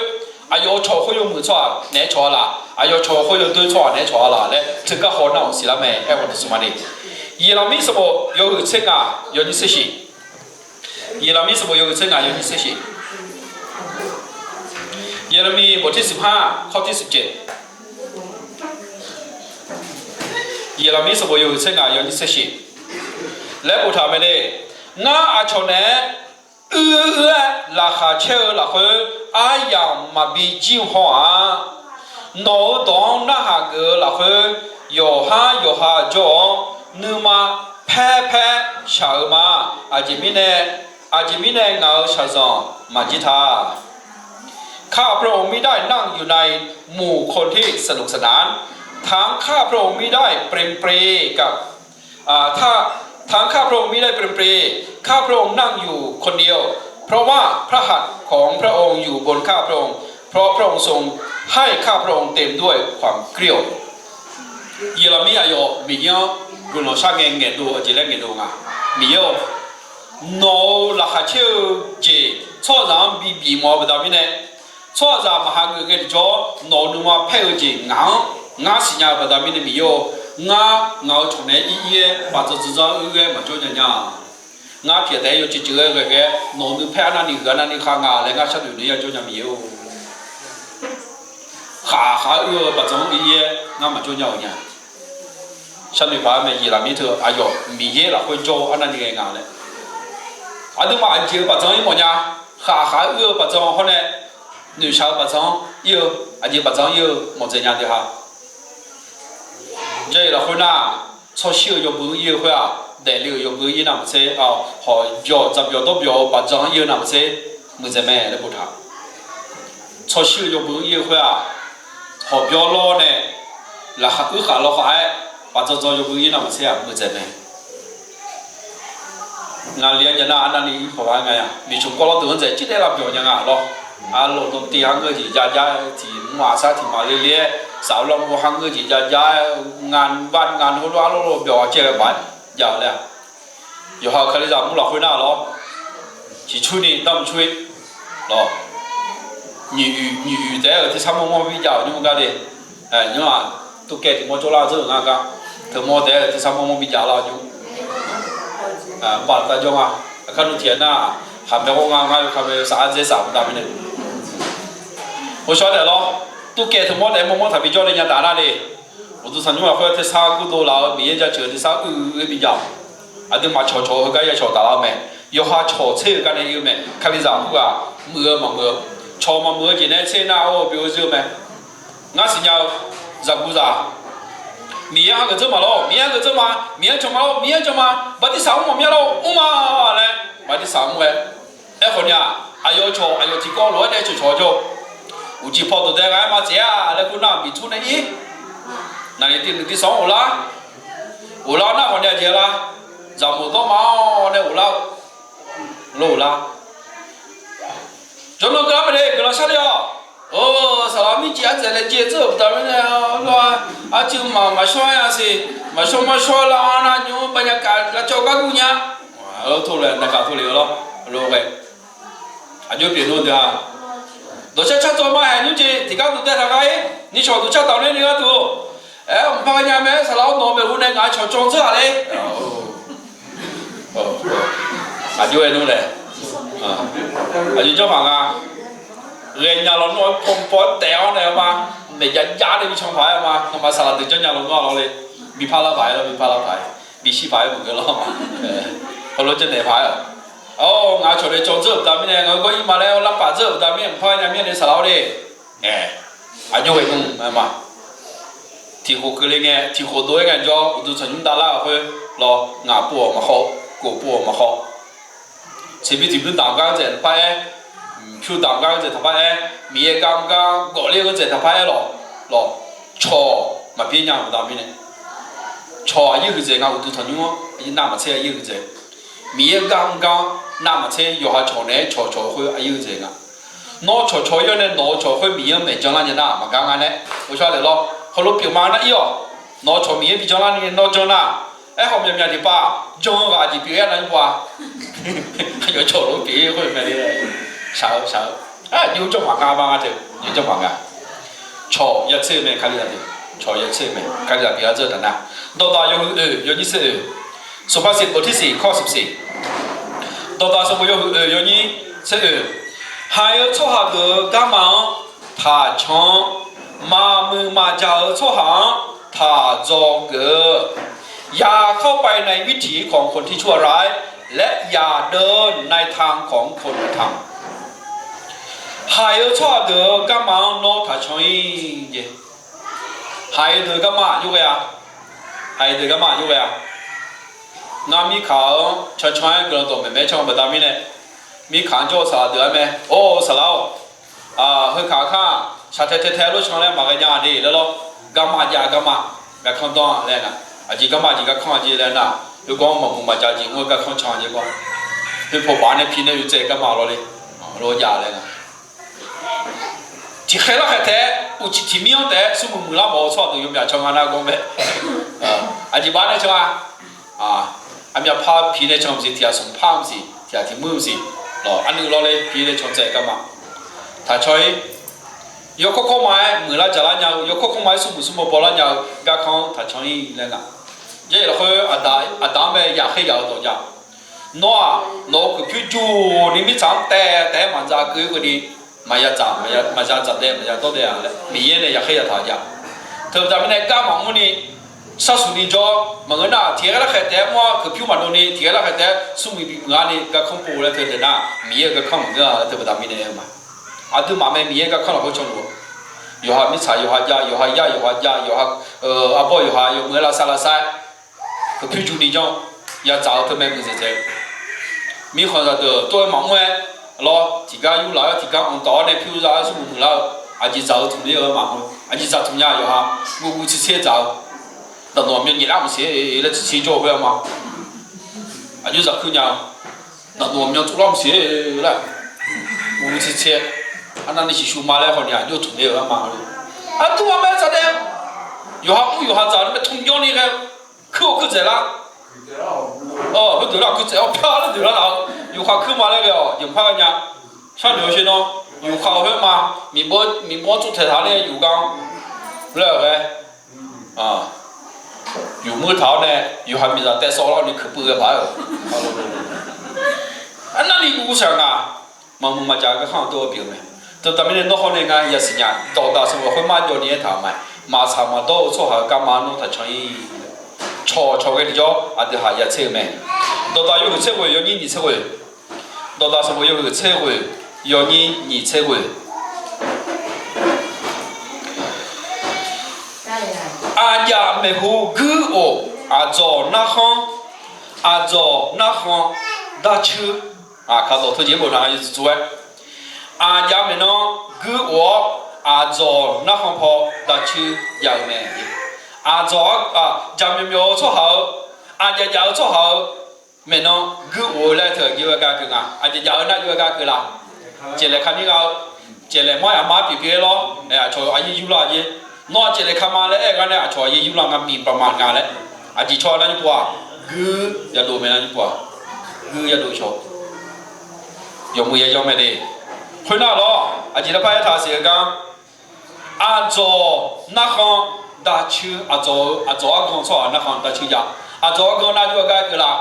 aqyawf-euq cawq khoer yawmuiq tsawrhaq naeq-aer cawq-a laf, aqyawf cawq khoer yawdoer tsawrhaq naeq-aer cawq-a laf laer teu garhaw nar-awq siqlar mae. Aerkhawf ni smq ma de. Yeqlaqmir sanqbof yawhuiq tser ngaq yawnyir tser shiq. Yeqlaqmir sanqbof yawhuiq tser ngaq yawnyir tser shiq. Yeqlaqmir bawq tir siq par kawr tir siq jeq. Yeqlaqmir sanqbof yawhuiq tser ngaq yawnyir tser shiq laer boftaq mae de. Ngar aqcawq naeq-aer uir uir-aer laqkhaq caer-eu lafkhoer aryamq maqbi jir haw-aq. Nawq-euq dawq-anr narhaq geuf-eu lafkhoer yawqhar yawqha jawr-awr nuima paer paer shaq-eu ma. Aqjeq mirnae, aqjeq mirnae ngaq-euq shaqzanq maqjir ta. ข้าพระองค์มิได้นั่งอยู่ในหมู่คนที่สนุกสนาน ทั้งข้าพระองค์มิได้เปรมปรีกับ อ่า ถ้า ทั้งข้าพระองค์มิได้เปรมปรี ข้าพระองค์นั่งอยู่คนเดียว เพราะว่าพระหัตถ์ของพระองค์อยู่บนข้าพระองค์ เพราะพระองค์ทรงให้ข้าพระองค์เต็มด้วยความเกลี้ยว Yeqlaqmir aqyawf Miqyaer-anr guiqlanq shar ngae ngaeqdov-eu jeq laer ngaeqdov nga. Miqyaer-or, nawq-euq laqkhaq caer-eu jeq tsawrhaqzaq-anr bibif mawf-eu baqda mirnae, tsawrhaqzaq maqha geuf ngae tiqjawr nawq-euq nuima paer-eu jeq ngaq-anr ngar siqnya-eu baqda mirnae Miqyaer-or, ngar ngaq-euq cawq naeq-aer ir ir-aer baqdzanq dzanq dzanr-aer uir-aer maqjawr nya nya. Ngar pyaeq taef-aer yawceuq ceuq-aer ghae ghae-aer nawq-euq nuipaer arnavni huiq arnavni khav nga laer ngar sharnoeq naeq-aer ya jawr nya Miqyaer-or. Khaqkhaq-aer uir-eu baqdzanq-anr ir ir-aer ngar maqjawr nya-euq nya. Sharnoeq paq-aer mae, Yeqlaqmir teu aqyawf Miqyaer lafkhoer jawr-eu arnavni ghae nga laer. Aqduimaf aqjeq-eu baqdzanq-anr ir mawf nya. Khaqkhaq-aer uir-eu baqdzanq hawr nae noeqshaq-eu baqdzanq-anr ir-eu, aqjeq baqdzanq-anr ir-eu mawf dzaeq nya deuq ha. Jarlif lafkhoer nar, tsawrshir-eu yawbui-anr ir-eu khoer-aq, daefle-euq yawbui-anr ir navmaqtser, hawq byawq dzaq byawq dawr byawq-eu baqdzan-anr ir-eu navmaqtser, muiqdzaeq mae laer boftaq. Tsawrshir-eu yawbui-anr ir-eu khoer-aq, hawq byawr lawr nae laqkhaq uir khaq lawkhaq-aer baqdzan dzan yawbui ir navmaqtser-aq muiqdzaeq mae. Ngaqli-anr jav nar arnavni ir pawq-aer nga ya, miqcmq kawv lawr deuq-anr dzaeq cir daef lavbyawq nya nga lawr. Arlawq dawq tiv har ngeur jeq jav jar-aer tiq mr aqsar tiq maqle le-aer, saflar mr har ngeur jeq jav jar-aer, ngaq bar ngaq hawr lawr arlawq byawq-a caev ghae baf-aer jav-eu laer-aq, yawqha-euq kalizaq mr lafkhoer nar lawr, ciqcurni darmq cur-ir lawr. Nyiq uiq nyiq uiq taef-aer-euq tersar mawrmawr bi jav-euq nymr gar de. Nymr-aq, tuvkaev tiq mawr jawrlar dzeur-euq ngar gar, teumawr taef-aer-euq tersar mawrmawr bi jav lar-eu nymr. Baf taq jawr nga. Aqkar nu tiq-aer nar, khaqmae ghawr nga ngar yawkaq mae saf-aer dzaer saf mqtav mirnae. Ghovshaw taef lawr, tuvkaev teumawr taef-aer mawrmawr taqbi jawr le nya taf nar le. Uqduq tanqnymr lafkhoer tersar gurdov laf-eu Miqyaer jaceuq-eu tersar uiq-eu bi jav-awq. Aqduimaf cawqcawq-eu heugar ya cawq taf lar-eu mae. Yawqha cawq tser-euq gar nae ir-eu mae. Kalizaq khoerghaq muiq-eu maqmuiq-eu, cawq maqmuiq-eu jeq nae tser nar-awr byov-eu zeur-eu mae. Ngar siqnya-eu zaqguq zaq, Miqyaer-anr geuf dzeur ma lawr, Miqyaer-anr geuf dzeur ma, Miqyaer-anr jan ma lawr, Miqyaer-anr jan ma, bartirsaq mr maqmya lawr, mr ma laer bartirsaq mr-aer. Aerkhawf ni-aq, aqyawf cawq aqyawf tiqkawv lof-aer nae cawqcawq jawr-eu, uqcif paw dawqdae gha-aer maqtsaef-a laer khoernar, miqtur nae ir. Naqliq tiv nuiq tiv sanq-anr ghoflar, ghoflar nar khawf ni aqjeq lar, zaqmoq dawrma-awr nae ghoflar-eu, lof ghoflar. Jawrnan geular mae le guiqlanq sharle-awq. Or, saqlaq mircif ardzaeq laejae dzeur-euq baqda mirnae, arcuiv maqmaqshawr-aer-a siq, maqshawr maqshawr lar-anr nar nymr bavnya kaf lavcawv gar gur nya. Lar tov laer naqkaq tov le-eu lawr, lof ghae. Aqjox pyeuf nmr deuq-a. Dawqcar car tawv ma haeq nymr jeq tiqgar duq taev taq gar-ir, nishawq duq car taq-awr nae ni gharduq. Aer, mqpar nya mae-aer saqlaq-awr nawq-eu maeqhu nae ngaq-euq cawq can dzeur-aq le. Aqjox-aer nmr lae. Aqjox janrpaq nga. Ghaenya lawnmr-anr paw paw-aer taef-awr nae ma, maeqjav jav nae bi can paq-aer ma, nawmaf saqlaq deuq janrnya lawnmr-a lawr le. Bi par lar paq-aer lawr, bi par lar paq-aer, bi shir paq-aer maqngeur lawr ma. Heulof janrnaeq paq-aer-awq. Or, ngaq-euq cawq nae cawv dzeur-euq baqda mirnae ngaq-eu gawr ir ma laer larpaf dzeur-euq baqda mirnae mqpar nya mirnae saqlaq-awr le. Aer, aqjox ghae nmr-aer ma. Tiq khof keuvle ngae, tiq khof dov-aer ngae jawr, uqduq tanqnymr davlar-euq khoer lawr, ngaq pov-awq maqkhawf, kof pov-awq maqkhawf. Tseqbi tiq bymr damq gar-anr dzaeq taqpar-aer, pyur damq gar-anr dzaeq taqpar-aer, Miqyaer gar mr gar gawfler-anr dzaeq taqpar-aer lawq, lawq, cawq maqpyeuf nya-euq baqda mirnae. Cawq aqyuif huiqdzaeq nga, uqduq tanqnymr-anr navmaqtser aqyuif huiqdzaeq. Miqyaer gar mr gar-anr navmaqtser yawqha cawq naeq-aer cawqcawq-eu khoer aqyuif huiqdzaeq nga. Nawr cawqcawq-ir-awr nae nawq-eu cawq khoer Miqyaer-anr maeq janlar nya nar maqgar nga nae, ghovshaw daef lawr, heulof pyeuf ma nar ir-awq. Nawq-eu cawq Miqyaer bi janlar ni nawr janr nar, aerkhawf myaqmyaq tiqpav jan-eu ghaq jeq pyeuf-ir-a nar nymr pov-a. Aqyawf cawq lof pyeuf-ir khoer mae le. Shaq-eu shaq-eu, aqjox janrpaq nga ma nga teu, aqjox janrpaq nga. Cawq ya tser-eu mae Kalizaq deuq, cawq ya tser-eu mae Kalizaq pyeuf-a dzeur-eu taf nar, dawqdaq yawhuiq oeq yawnyir tser oeq, สุภาษิต บทที่สี่ ข้อสิบสี่. Dawqdaq sanqbof yawhuiq oeq yawnyir tser oeq. Haiq-eu tsawrhaq geuf-eu garma-anr taq can-awr, maqmuiq maqjaq-eu tsawrhaq-anr taq dzaw geuf-eu. อย่าเข้าไปในวิถีของคนที่ชั่วร้าย และอย่าเดินในทางของคนธรรม. Haiq-eu tsawrhaq deuq-eu garma-anr nawr taq can-ir jeq. Haiq-eu deuq garma aqjox ghae-a. Haiq-eu deuq garma aqjox ghae-a. Ngar mirkaq-anr cancan-aer guiqlanq dawqmaeq maeq-aer can-eu baqda mirnae, mirkaq-anr jawr-eu saqlaq deuq-aer mae, Or saqlaq-or, heukaq kar shaqtae tae tae lof can laer maqghae nya de laer lawr. Garma jav garma, garkanr danr laer nga. Aqjeq garma aqjeq garkanr aqjeq laer nar, yawganr maqmuiq maqjaq jeq mr-eu garkanr can jeq gar, heupawq baf nae pi nae yawtsaev garma lawr le, lawr jav laer nga. Tiqkhaeq larkhaeq taef-aer uqcif tiq mir-anr taef-aer smrmuiq muiqlar mawf-eu tsawrhaq deuq yawmyaq can nga nar gawr mae. Aqjeq baf nae can-a. Aqmyaq par pi nae can maqsiq, tiq ghaq smq par maqsiq, tiq ghaq tiq muir maqsiq, lawq, arnuiv lawr le pi nae can tsaev garma taq can-ir. Yawkawr kawrma-aer muiqlar jaqlar nya-eu, yawkawr kawrma-aer smrmuiq smrbaw bawlar nya-eu garkanr-anr taq can-ir laer nga. Jarlif lafkhoer aqda-anr mae yaqkhaer yaq-eu dawq jav. Nawr-aq, nawq-euq kuiqpyur juni mirtsaq-anr taev taef-aer maqdzaq keuv-ir keuvni, maqya dzaq, maqya dzaq daev, maqya dawr daev-a laer Miqyaer nae yaqkhaer yataq-a jav. Teubaqda mirnae gar maqmr ni, sharsuq ni jawr maqngeur nar, tiqghae larkhaeq taef-aer mr-awr kuiqpyur maqdov ni, tiqghae larkhaeq taef-aer smrmuiq bimuiq-ar ni garkanr pov laer teu daeq nar, Miqyaer-euq garkanr maqngeur-a laer teubaqda mirnae aer-eu ma. Aqduimaf mae Miqyaer garkanr lafkhoer canluf-eu. Yawqha mirtsaq yawqha jav, yawqha yar yawqha jav, yawqha arbawr yawqha yawmuiq-aer lavsav lavsav-aer, kuiqpyur juni janr-awr, yadzaq-eu teumae muiqdzaeq dzaeq-eu mirkhanq zaqdeuq tov-aer maqmr-aer lawr, tiqgar yurlaf-awr tiqgar anqtawf-awr nae pyur za-aer smrmuiq muiqlar-eu, aqjeq dzaq-eu tmq ler-eu-aer maqmr-eu, aqjeq dzaq tmq nya yawqha, guv guv tser tser dzaq-eu, daqdawq myan nyaef lar maqsiq laer tser tser jawr-eu khoer-a ma. Aqjox dzaq kuir nya-eu, daqdawq myan tsov lar maqsiq laer, guv guv tser tser, arnavni siqsur ma laer hawni aqjox tmq ler-eu-aer ma. Aqduimaf mae tsaqdaev, yawqha mr yawqha dzaq-eu nae tmq jawrni ghae-eu, kuir-eu kuir dzaeqlar. Heudeuq lar kuir dzaeq-awr pyar lar deuq lar laf-eu, yufkhaq kuir ma laer ghae-awq jeq maqpar ghae nya. Sharnoeq-awr sher nawr, yufkhaq-eu khoer ma, miqbawr tsov taeq taq nae yuf gar laer-eu ghae, yufmuir taq-awr nae yufkhaq miqzaq taev sawv lar ni kuiqpuiv ghae paq-aer-euq, arnavni guv guv shaq ngaq, maqmuiq maqjaq-eu garkar-anr dov-eu pyeuf-eu mae. Teuqtaf mirnae nawr hawr nae ngar yasiq nya, dawqdaq sanqbof khoermar jawr ni-aer taq-euq mae. Maqtsaq maqdawr-eu tsawrhaq-euq garma nawr taqcan-ir. Cawq cawq ghae tiqjawr aqdui haq ya tser-eu mae. Dawqdaq yawhuiq tser ghoeq yawnyir nyiq tser ghoeq. Dawqdaq sanqbof yawhuiq tser ghoeq yawnyir nyiq tser ghoeq. Aqjaf maeqhu guir of, aqdzawq narkhan, aqdzawq narkhan darcuir. Kaqdawq teujeq bof naq-a yawtsuif tsuif-aer, aqjaf maeqnan guir of-awr, aqdzawq narkhan paw darcuir jav-eu mae. Aqdzawq jaqmyawf myawf-eu tsawrhaq-eu, aqjaf jaf-eu tsawrhaq-eu maeqnan guir of-eu laer teu aqjeq-aer gar keuv nga. Aqjaf jaf-eu nar jov-aer gar keuv la? Caevlaeq ka nir gha-eu, caevlaeq manr yaf mar pyeuf pyeuf-aer lawr. Aqcawq aqyir yurlar-a jer. Nawr-aq caevlaeq ka ma laer aer-eu gar nae aqcawq aqyir yurlar nga, miqpaq maqnga laer. Aqjeq cawq-a nar nymr pov-aq, guir yadov mae nar nymr pov-aq, guir yadov cawq, yawmuiq ya yawr mae de. Khoernar lawr, aqjeq lar par aertaq siq-eu gar, aqdzawq narkhan darcuir, aqdzawq-eu aqdzawq argan tsawrhaq narkhan darcuir jav. Aqdzawq argan nar jov-aer gar keuv la?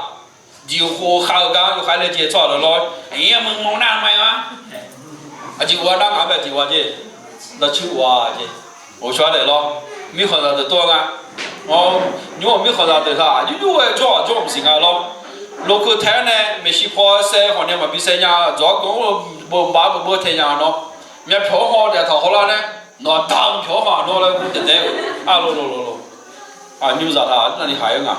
Jeqkhof khav-eu gar yawkhav laejae tsawrhaq lawr lawr, aqyir maqmawr nar ma-aer-a. Aqjeq of-a nar ngaq-anr bae jeq of-a jer. Darcuir of-a jer. Ghofshawr-aer daef lawr. Mirkhanqzaq deuq tov-a nga. Nymr-euq mirkhanqzaq deuq taq aqjox jov-aer jawr-aq jawr maqsiq nga lawr. Lofkeuv taef-aer nae maeqshi paw saev hawq nae maqbi saev nya, dzawq-ar ganq-anr beu baf-aer beu beu tae nya nawr, myavpyawq-anr haw daef taq hawlar nae, nawq-aq da-eu pyawq-anr haw nawr laer ur daef daef-eu, arlor lor lor lor. Nymrzaq taq navni haq-aer nga.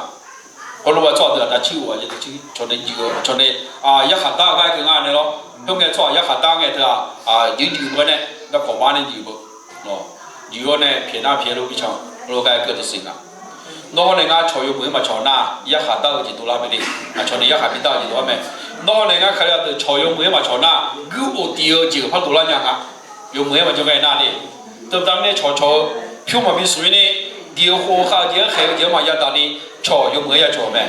Heulof-aer tsawrhaq deuq-aq darcuir of-a jeq, darcuir cawq nae juif-eu cawq nae yarkhaq dar-eu gar keuv nga nae lawr. Khoerngae tsawrhaq yarkhaq dar ngae teu-aq, juif juif beu nae garkawq bar nae juif beu, juif-awr nae pyaeq nar pyaeq lof mircan, heulof gar keuv taq siq nga. Nawr hawr nae ngar cawq yawmuiq-aer maqcawq nar yarkhaq dar-eu jeq dovlar mae de. Aqcawq nae yarkhaq bi dar-eu jeq dovlar mae. Nawr hawr nae ngar Kali-aq deuq cawq yawmuiq-aer maqcawq nar guir of tif-eu jeq-euq par dovlar nya nga. Yawmuiq-aer maqjawr ngae nar de. Teubaqda mirnae cawqcawq-eu pyur maqbi smq-ir ni, diq-eu khof khav-eu jeq-anr khaeq-eu jeq-anr maqya daq ni, cawq yawmuiq-aer ya cawq mae.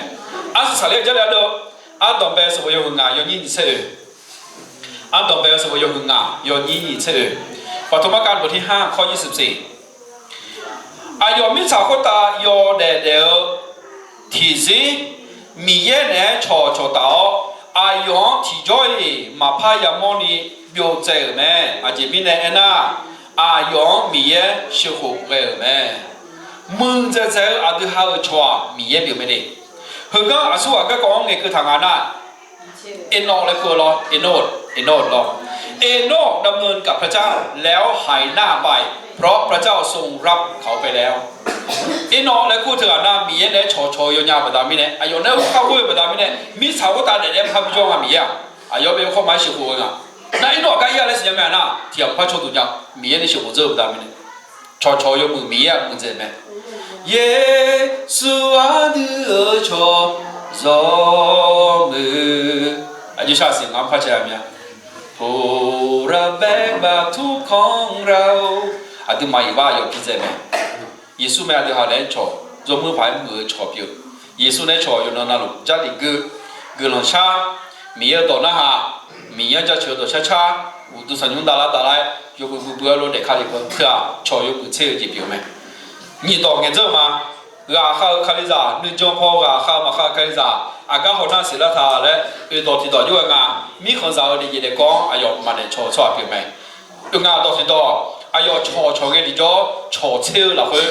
Arsiq saqler-eu Jarlif ardeuv, ardanqbae sanqbof yawhuiq ngaq yawnyir nyiq tser oe. Ardanqbae-eu sanqbof yawhuiq ngaq yawnyir nyiq tser oe. Baqtawq markar bawq tirhar kawr nyiq siq siq. Aqyawf mirtsaq khoertav yawdaef daef-eu tiqzir Miqyaer naeq-aer cawqcawq taf-awr, aqyawf-anr tiqjawr-iq maqpar yamawrni byov tsaev-euq mae. Aqjeq mirnae aernar, aqyawf-anr Miqyaer sheuqkhof ghae-euq mae. Muiqdzaeq dzaeq-eu aqdui ha-euq cawq-aq Miqyaer pyeuf mae de. Heugar aqsurghaq garkawv-anr ngaeqkeuv taq nga nar, Enoq laer kur-eu lawr, Enoq, Enoq lawr. Enoq ดำเนินกับพระเจ้า แล้วหายหน้าไป เพราะพระเจ้าทรงรับเขาไปแล้ว Enoq laer kur-eu teughaq nar Miqyaer naeq-aer cawqcawq-eu yawnya baqda mirnae, aqyawf naeq-aer khoerkar ghoer-eu baqda mirnae, mirtsaq khoertav daef daef-aer maqpar bijawr nga Miqyaer-aq. Aqyawf bae yawkawr maqaer sheuqkhof-eu nga. Nar Enoq gar ir-a laer siqnya mae-a nar, tiqghaq maqpar caw duq nya, Miqyaer nae sheuqkhof dzeur-eu baqda mirnae, cawqcawq-eu yawmuiq Miqyaer-aq muiqdzaeq mae. Yeqsur aqdui-euq cawq yawmuiq. Aqjox shar siq ngaq-anr par cae-a mya. ผู้รับแบกบาปทุกข์ของเรา Aqduimaf iqbax aqyawf bidzaeq mae. Yeqsur mae aqdui ha naeq-aer cawq, yawmuiq paq-aer muiq-eu cawq pyeuf. Yeqsur naeq-aer cawq yawqnan navluf Jarlif gui, guiqlanq shar, Miqyaer-eu dawq narhaq, Miqyaer-anr jaceuq-eu dawq carcar, uqduq tanqnymr davlar davlar-aer yawmuiq buiq buiq-aer lof daef kali-eu teu-aq, cawq yawmuiq tser-eu jeq pyeuf-eu mae. Nyiq dawq ngaeqdzeur-eu ma. Ghaqkhav-eu Kalizaq, nuijan paw ghaqkhav maqkhav-eu Kalizaq, aqgar hawnar siqlar taq laer oeq dawq tiq dawq jov-aer nga. Mirkhanqzaq-eu daefjeq daefkawv-anr aqyawf maqdaef cawq-eu tsawrhaq pyeuf mae. Oeq nga dawq tiq dawq, aqyawf cawq cawq ngae tiqjawr, cawq tser-eu lafkhoer,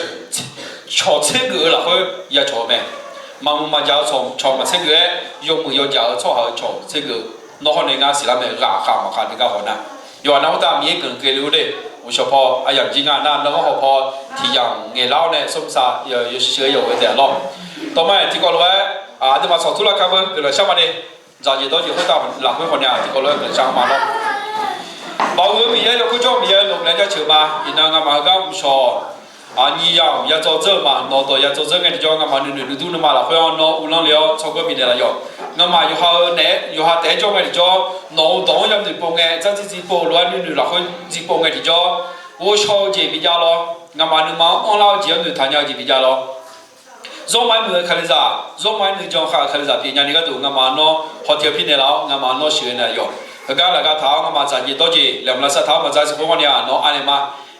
cawq tser geuf-eu lafkhoer ya cawq-eu mae. Maqmuiq maqjaq-eu cawq maqtser geuf-aer, yawmuiq yawjaq-eu tsawrhaq-euq cawq tser geuf-eu. Nawr hawr nae ngar siqlar mae, ghaqkhav maqkhav tiq gar hawnar. Yawqha nar khoertav Miqyaer guiqlanq keuvle-eu de. Uqshawq paw aryamq jir nga nar, nanghawr hawq paw tiq yamq ngaeqlar-awr nae smrsa yawshuif sheuq-aer yawq-eu taef-a lawr. Dawqma-aq tiqkawv lof-aer Aqduimaf sawqtur lavka beu guiqlanq shar ma de. Dzaqjeq dawrjeq khoertav lafkhoer khawf nya tiqkawv lof-aer guiqlanq shar ma lawr. Baoq-eu Miqyaer, yawkawr jawr-eu Miqyaer, nawq-eu laer jaceuq ma. Iqnan ngamaf-eu gar mqshawq aqnyir ya-awq, ya dzawr dzeur-eu ma. Nawq-eu dawq ya dzawr dzeur ngae tiqjawr, ngamaf nuinoeq nuidur nuima lafkhoer-anr nawr uvlanr le-awr tsawrganr bifnaeq laf yawq. Ngamaf yawqha-eu naeq-aer yawqha taef-aer jawr ngae tiqjawr, nawq-eu dawq-anr yamnoeq pov ngae, dzardziv dziv pov lof-aer nuinoeq lafkhoer dziv pov ngae tiqjawr, ghovshaw-eu jeq bijav lawr. Ngamaf nuima-anr anrlar-eu jeq-anr noeqtaq nya-eu jeq bijav lawr. Zawrma-aer muiq-eu Kalizaq, zawrma-aer nuijan khav-euq Kalizaq pyeufnya ni gharduq ngamaf nawr hawtaeq-eu pirnaeq laf-awr, ngamaf nawr sheuqghae naeq-a yawq. Heugar laqga taq-awr ngamaf dzaqjeq dawrjeq laeqhmq lavsav taq-awr maqdzaq-eu siqkhof-anr ni-aq nawr anaeq ma.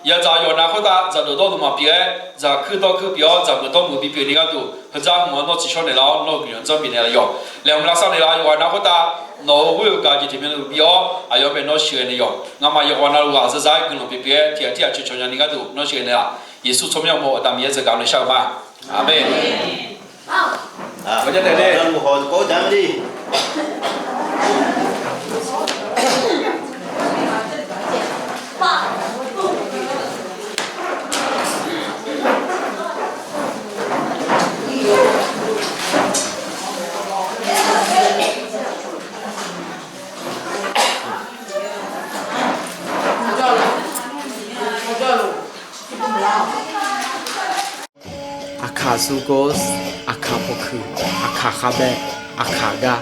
Yadzaq yawqna khoertav dzaqdawq dawrduq maqpyeuf-aer, dzaqkuir dawrkuir pyeuf-awr dzaqmeuq dawrmeuq bipyeuf ni gharduq, heudzar hmq-anr nawr tsiqshawr naeqlaf-awr nawr-eu guiqlanq janr bifnaeq laf yawq. Laeqhmq lavsav naeqlaf yawqghaq na khoertav nawq-euq ghoer-eu gaq jeq tiqmyanluf bi-awr aqyawf-anr bae nawr sheuqghae naeq yawq. Ngamaf yawqghaq navluf ghaq zarzar-aer guiqlanq pyeufpyeuf-aer tiqghaq tirghaq coeqcawq nya ni gharduq nawr sheuqghae naeq-a. Yeqsur tsawrmyanr mawf-eu Aqda Miqyaer zeugar nawr shar-eu ma. Aqmeq. Aqkaq sugor, aqkaq pawkuiq, aqkaq khavbae, aqkaq gar.